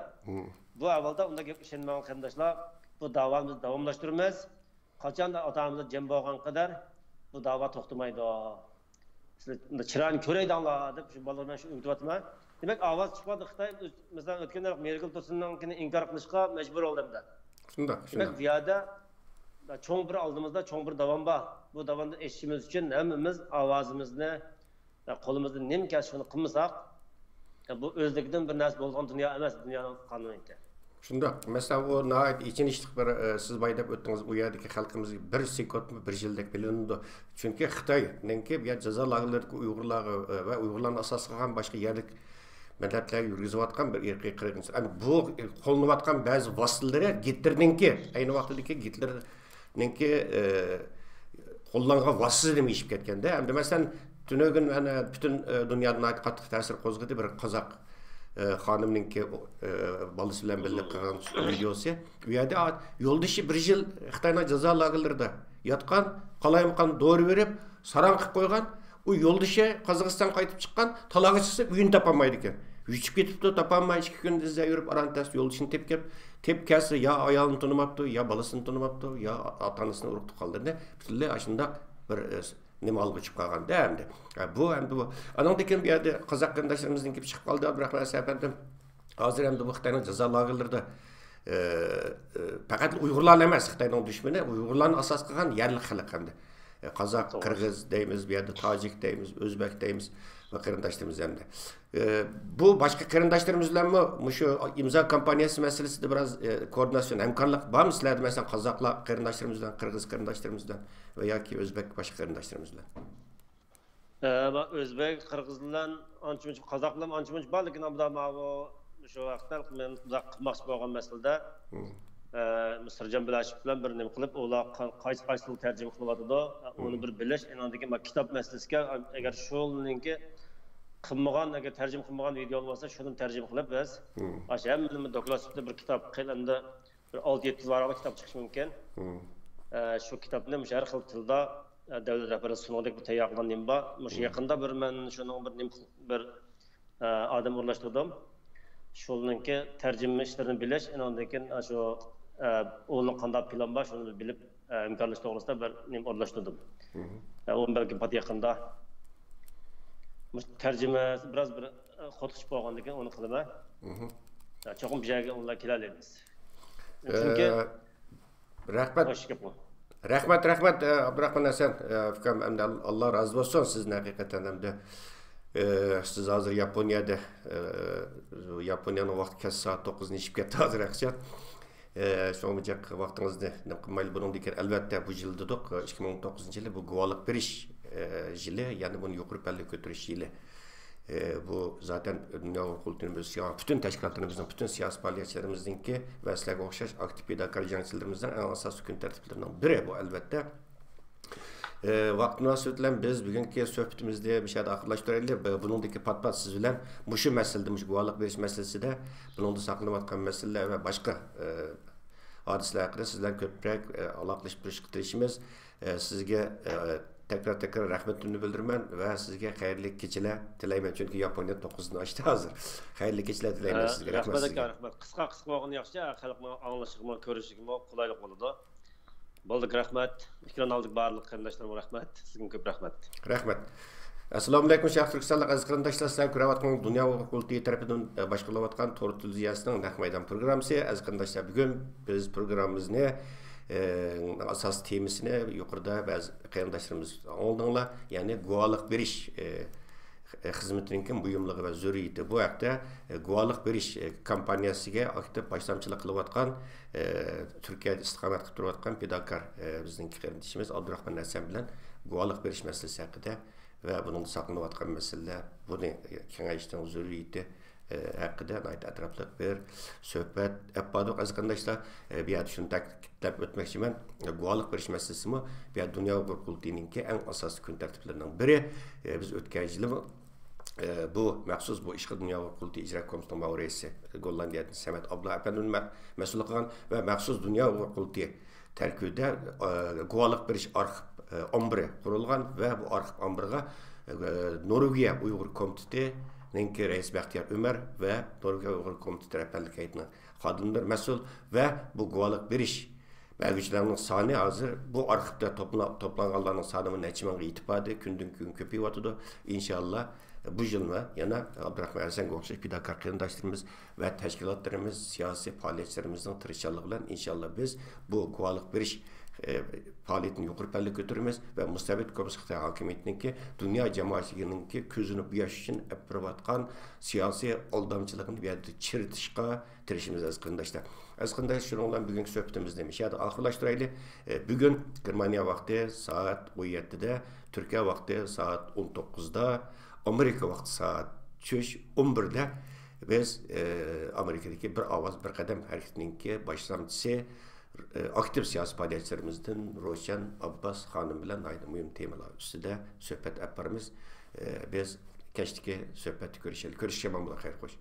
بۇ ئەھۋالدا ئۇنداق گەپكە ئىشەنمەڭ، قېرىنداشلار. بۇ داۋامىزنى داۋاملاشتۇرىمىز. قاچان ئاتا-ئانىمىز جەم بولغان قەدەر بۇ داۋا توختىمايدۇ. سىلەر چىرايىنى كۆرەيدىڭلار دەپ شۇ بالىلارنى شۇ ئۆگىتىۋاتىمەن. دېمەك، ئاۋاز چىقمىدى. خىتاي ئۆز-، مىسال، ئۆتكەندە مېركېل تۇرسۇننىڭكىنى ئىنكار قىلىشقا مەجبۇر بولدى ئەمدى. شۇنداق، دېمەك، شۇنداق. بۇ يەردە چوڭ بىر ئالدىمىزدا چوڭ بىر داۋان بار. بۇ داۋاننى ئېچىشىمىز ئۈچۈن ھەممىمىز ئاۋازىمىزنى، قولىمىزدا نېمە كەلسە شۇنى قىلمىساق، بۇ ئۆزلۈكىدىن بىر نەرسە بولىدىغان دۇنيا ئەمەس، دۇنيانىڭ قانۇنىيىتى. شۇنداق. مەسىلەن، ئۇ ناھايىتى ئېچىنىشلىق بىر، ئە، سىز بايا دەپ ئۆتتىڭىز، ئۇ يەردىكى خەلقىمىزگە بىر سېكۇنتمۇ، بىر يىلدەك بىلىنىدۇ. چۈنكى خىتاينىڭكى بۇ يەر جازا لاگېرلىرىدىكى ئۇيغۇرلارغا، ئە، ۋە ئۇيغۇرلارنى ئاساس قىلغان باشقا يەرلىك مىللەتلەرگە يۈرگۈزۈۋاتقان بىر ئىرقىي قىرغىنچىلىق. ئەمدى بۇ قوللىنىۋاتقان بەزى ۋاسىتىلىرى گىتلېرنىڭكى، ئەينى ۋاقتىدىكى گىتلېرنىڭكى، ئە، قوللانغان ۋاسىتىسىدىن ئېشىپ كەتكەندە. ئەمدى مەسىلەن، تۈنۈگۈن مانا پۈتۈن، ئە، دۇنيادا ناھايىتى قاتتىق تەسىر قوزغىدى بىر قازاق، ئە، خانىمنىڭكى، ئە، بالىسى بىلەن بىللە قىلغان ۋىدېئوسى. ئۇ يەردە، ئا، يولدىشى بىر يىل خىتاينىڭ جازا لاگېرلىرىدا ياتقان، قالايمىقان دورا بېرىپ، ساراڭ قىلىپ قويغان. ئۇ يولدىشى قازاقىستانغا قايتىپ چىققان، تالاغا چىقسا ئۆيىنى تاپالمايدىكەن. يۈچۈپ كېتىپتۇ، تاپالماي ئىككى كۈن ئىزدەپ يۈرۈپ، ئاران تەستە يولدىشىنى تېپىپ كېلىپ، تېپىپ كەلسە يا ئايالىنى تونۇماپتۇ، يا بالىسىنى تونۇماپتۇ، يا ئاتا-ئانىسىنى، ئۇرۇق-تۇغقانلىرىنى. پۈتۈنلەي ئاشۇنداق بىر، ئە، نېمە ھالغا چۈشۈپ قالغاندا ئەمدى. ھە، بۇ ئەمدى بۇ. ئانىڭدىن كېيىن بۇ يەردە قازاق قېرىنداشلىرىمىزنىڭ گېپى چىقىپ قالدى، ئابدۇراخمان ئەپەندىم. ھازىر ئەمدى بۇ خىتاينىڭ جازا لاگېرلىرىدا، ئە، ئە، پەقەت ئۇيغۇرلارلا ئەمەس، خىتاينىڭ دۈشمىنى ئۇيغۇرلارنى ئاساس قىلغان يەرلىك خەلق ئەمدى. ئە، قازاق، توغرا. قىرغىز دەيمىز، بۇ يەردە تاجىك دەيمىز، ئۆزبەك دەيمىز ۋە قېرىنداشلىرىمىز ئەمدى. ئە، بۇ باشقا قېرىنداشلىرىمىز بىلەنمۇ مۇشۇ ئىمزا كامپانىيەسى مەسىلىسىدە بىراز، ئە، كوئوردىناتسىيە، ھەمكارلىق بارمۇ سىلەردە؟ مەسىلەن، قازاقلار قېرىنداشلىرىمىز بىلەن، قىرغىز قېرىنداشلىرىمىز بىلەن ۋە ياكى ئۆزبەك باشقا قېرىنداشلىرىمىز بىلەن. ئە، مەن ئۆزبەك، قىرغىز بىلەن ئانچە-مۇنچە، قازاق بىلەن ئانچە-مۇنچە بار، لېكىن ئابدا ماۋۇ شۇ ۋاقىتتا مەن ئۇنداق قىلماقچى بولغان مەسىلىدە، مم. ئە، مىسىرجان بىلاشېف بىلەن بىر نېمە قىلىپ، ئۇلار قا-، قايسى، قايسى تىل تەرجىمە قىلىۋاتىدۇ، ئۇنى مم. بىر بىلىش، ئېنىڭدىن كېيىن كىتاب مەسىلىسىگە، ئەگەر شۇنىڭكى قىلمىغان، ئەگەر تەرجىمە قىلمىغان ۋىدېئو بولسا، شۇنى تەرجىمە قىلىپ بىز، مم. ئاشۇ ھەممىنى دوكلات سۈپىتىدە بىر كىتاب قىلىپ، ئەمدى بىر ئالتە يەتتە يۈز ۋاراقلىق كىتاب چىقىشى مۇمكىن. مم. ئە، شۇ كىتابنى مۇشۇ ھەر خىل تىلدا، ئە، دۆلەت رەھبىرىنىڭ سۇنۇڭىدەك بىر تەييار قىلغان نېمە بار. مۇشۇ مم. يېقىندا بىر مەن شۇنىڭ بىر نېمە قىل-، بىر، ئە، ئادەم ئورۇنلاشتۇردۇم. شۇنىڭكى تەرجىمە ئىشلىرىنى بىلىش، ئانىڭدىن كېيىن، ئە، شۇ، ئە، ئۇنىڭ قانداق پىلان بار، شۇنى بىلىپ، ئە، ھەمكارلىشىش توغرىسىدا بىر نېمە ئورۇنلاشتۇردۇم. مم. ئە، ئۇنى بەلكىم پات يېقىندا. مۇشۇ تەرجىمە بىراز بىر، ئە، خوتۇشۇپ بولغاندىن كېيىن ئۇنى قىلىمەن. مم. ئە، چوقۇم بۇ يەرگە ئۇلار كېلەلەيمىز. چۈنكى ئە، رەھمەت. خوش گەپ بۇ. رەھمەت، رەھمەت، ئە، ئابدۇراخمان ھەسەن، ئە، ئۇكام، ئەمدى ئال-، ئاللا رازى بولسۇن سىزدىن ھەقىقەتەن ئەمدى. ئە، سىز ھازىر ياپونىيەدە، ئە، ياپونىيەنىڭ ۋاقتى كەچ سائەت توققۇزنى ئېشىپ كەتتى ھازىر ھەقىقەتەن. ئە، شۇڭا بۇ جىق ۋاقتىڭىزنى نېمە قىلمايلى، بۇنىڭدىن كېيىن ئەلۋەتتە بۇ يىل دېدۇق، ئىككى مىڭ ئون توققۇزىنچى يىلى بۇ گۇۋاھلىق بېرىش، ئە، يىلى، يەنى بۇنى يۇقىرى پەللىگە كۆتۈرۈش يىلى. ئى، بۇ زاتەن دۇنيا ئۇيغۇر قۇرۇلتىيىنىڭ بىز سىيا-، پۈتۈن تەشكىلاتلىرىمىزنىڭ، پۈتۈن سىياسىي پائالىيەتچىلىرىمىزنىڭكى ۋە سىلەرگە ئوخشاش ئاكتىپ پىداكار جەڭچىلىرىمىزنىڭ ئەڭ ئاساسىي كۈن تەرتىپلىرىنىڭ بىرى بۇ، ئەلۋەتتە. ئى، ۋاقىت مۇناسىۋىتى بىلەن بىز بۈگۈنكى سۆھبىتىمىزنى مۇشۇ يەردە ئاخىرلاشتۇرايلى. ب-، بۇنىڭدىن كېيىن پات-پات سىز بىلەن مۇشۇ مەسىلىدە، مۇشۇ گۇۋاھلىق بېرىش مەسىلىسىدە، بۇنىڭدا ساقلىنىۋاتقان مەسىلىلەر ۋە باشقا، ئى، ھادىسىلەر ھەققىدە سىز بىلەن كۆپرەك، ئى، ئالاقىلىشىپ تۇرۇشقا تىرىشىمىز. ئە، سىزگە، ئە، تەكرار-تەكرار رەھمىتىمنى بىلدۈرىمەن ۋە سىزگە خەيرلىك كېچىلەر تىلەيمەن. چۈنكى ياپونىيە توققۇزدىن ئاشتى ھازىر. خەيرلىك كېچىلەر تىلەيمەن ئە، سىزگە. رەھمەت رەھمەت سىزگە. ئاكا، رەھمەت. قىسقا، قىسقا بولغىنى ياخشى، خەلقنىڭ ئاڭلىشىغىمۇ، كۆرۈشىگىمۇ قولايلىق بولىدۇ. بولدى، رەھمەت. ئېكران ئالدىدىكى بارلىق قېرىنداشلىرىمغا رەھمەت. سىزگىمۇ كۆپ رەھمەت. رەھمەت. ئەسسالامۇئەلەيكۇم، شەرقىي تۈركىستانلىق ئەزىز قېرىنداشلار، سىلەر كۆرۈۋاتقان دۇنيا ئۇيغۇر قۇرۇلتىيى تەرىپىدىن، ئە، باشقۇرۇلۇۋاتقان تور تېلېۋىزىيەسىنىڭ نەق مەيدان پروگراممىسى. ئەزىز قېرىنداشلار، بۈگۈن بىز پروگراممىمىزنى ئاساسىي تېمىسىنى يۇقىرىدا بەزى قېرىنداشلىرىمىز ئاڭلىدىڭلار، يەنى گۇۋاھلىق بېرىش، ئى، خىزمىتىنىڭكى مۇھىملىقى ۋە زۆرۈرىيىتى. بۇ ھەقتە، ئى، گۇۋاھلىق بېرىش، ئى، كامپانىيەسىگە ئاكتىپ باشلامچىلىق قىلىۋاتقان، ئى، تۈركىيەدە ئىستىقامەت قىلىپ تۇرۇۋاتقان پىداكار، ئى، بىزنىڭكى قېرىندىشىمىز ئابدۇراخمان ھەسەن بىلەن گۇۋاھلىق بېرىش مەسىلىسى ھەققىدە ۋە بۇنىڭدا ساقلىنىۋاتقان مەسىلىلەر، بۇنى كېڭەيتىشنىڭ زۆرۈرىيىتى، ھەققىدە ناھايىتى ئەتراپلىق بىر سۆھبەت ئەپ باردۇق، ئەزىز قېرىنداشلار. بۇ يەردە شۇنى تەكىتلەپ ئۆتمەكچىمەن، گۇۋاھلىق بېرىش مەسىلىسىمۇ بۇ يەردە دۇنيا ئۇيغۇر قۇرۇلتىيىنىڭكى ئەڭ ئاساسىي كۈن تەرتىپلىرىنىڭ بىرى. بىز ئۆتكەن يىلىمۇ بۇ مەخسۇس بۇ ئىشقا دۇنيا ئۇيغۇر قۇرۇلتىيى ئىجرا كومىتېتىنىڭ مۇئاۋىن رەئىسى گوللاندىيەدىن سەمەت ئابلا ئەپەندىمىز مە-، مەسئۇللۇق قىلغان ۋە مەخسۇس دۇنيا ئۇيغۇر قۇرۇلتىيى تەركىبىدە، ئە، گۇۋاھلىق بېرىش ئارخىپ، ئە، ئامبىرى قۇرۇلغان ۋە بۇ ئارخىپ ئامبىرىغا، ئە، نورۋېگىيە ئۇيغۇر كومىتېتىنىڭكى رەئىسى بەختىيار ئۆمەر ۋە نورۋېگىيە ئۇيغۇر كومىتېتى رەھبەرلىك ھەيئىتىنىڭ خادىملىرى مەسئۇل ۋە بۇ گۇۋاھلىق بېرىش بەرگۈچىلەرنىڭ سانى ھازىر بۇ ئارخىپتا توپلا-، توپلانغانلارنىڭ سانىمۇ نەچچە مىڭغا يېتىپ باردى، كۈندىن كۈن كۆپىيىۋاتىدۇ. ئىنشاللا بۇ يىلمۇ يەنە ئابدۇراخمان ئەرسەنگە ئوخشاش پىداكار قېرىنداشلىرىمىز ۋە تەشكىلاتلىرىمىز، سىياسىي پائالىيەتچىلىرىمىزنىڭ تىرىشچانلىقى بىلەن ئىنشاللا بىز بۇ گۇۋاھلىق بېرىش، ئە، پائالىيىتىنى يۇقىرى پەللىگە كۆتۈرىمىز ۋە مۇستەبىت كوممۇنىست خىتاي ھاكىمىيىتىنىڭكى دۇنيا جامائەتچىلىكىنىڭكى كۆزىنى بوياش ئۈچۈن ئەپ بېرىۋاتقان سىياسىي ئالدامچىلىقىنى بۇ يەردە چىرىتىشقا تىرىشىمىز، ئەزىز قېرىنداشلار. ئەزىز قېرىنداشلار، شۇنىڭ بىلەن بۈگۈنكى سۆھبىتىمىزنى مۇشۇ يەردە ئاخىرلاشتۇرايلى. ئە، بۈگۈن گېرمانىيە ۋاقتى سائەت ئون يەتتىدە، تۈركىيە ۋاقتى سائەت ئون توققۇزدا، ئامېرىكا ۋاقتى سائەت چۈش ئون بىردە بىز، ئە، ئامېرىكىدىكى بىر ئاۋاز، بىر قەدەم ھەرىكىتىنىڭكى باشلامچىسى، ئە، ئاكتىپ سىياسىي پائالىيەتچىلىرىمىزدىن روشەن ئابباس خانىم بىلەن ناھايىتى مۇھىم تېمىلار ئۈستىدە سۆھبەت ئەپ بارىمىز. ئە، بىز كەچتىكى سۆھبەتتە كۆرۈشەيلى. كۆرۈشكىچە ئامان بولۇڭ، خەير خوش.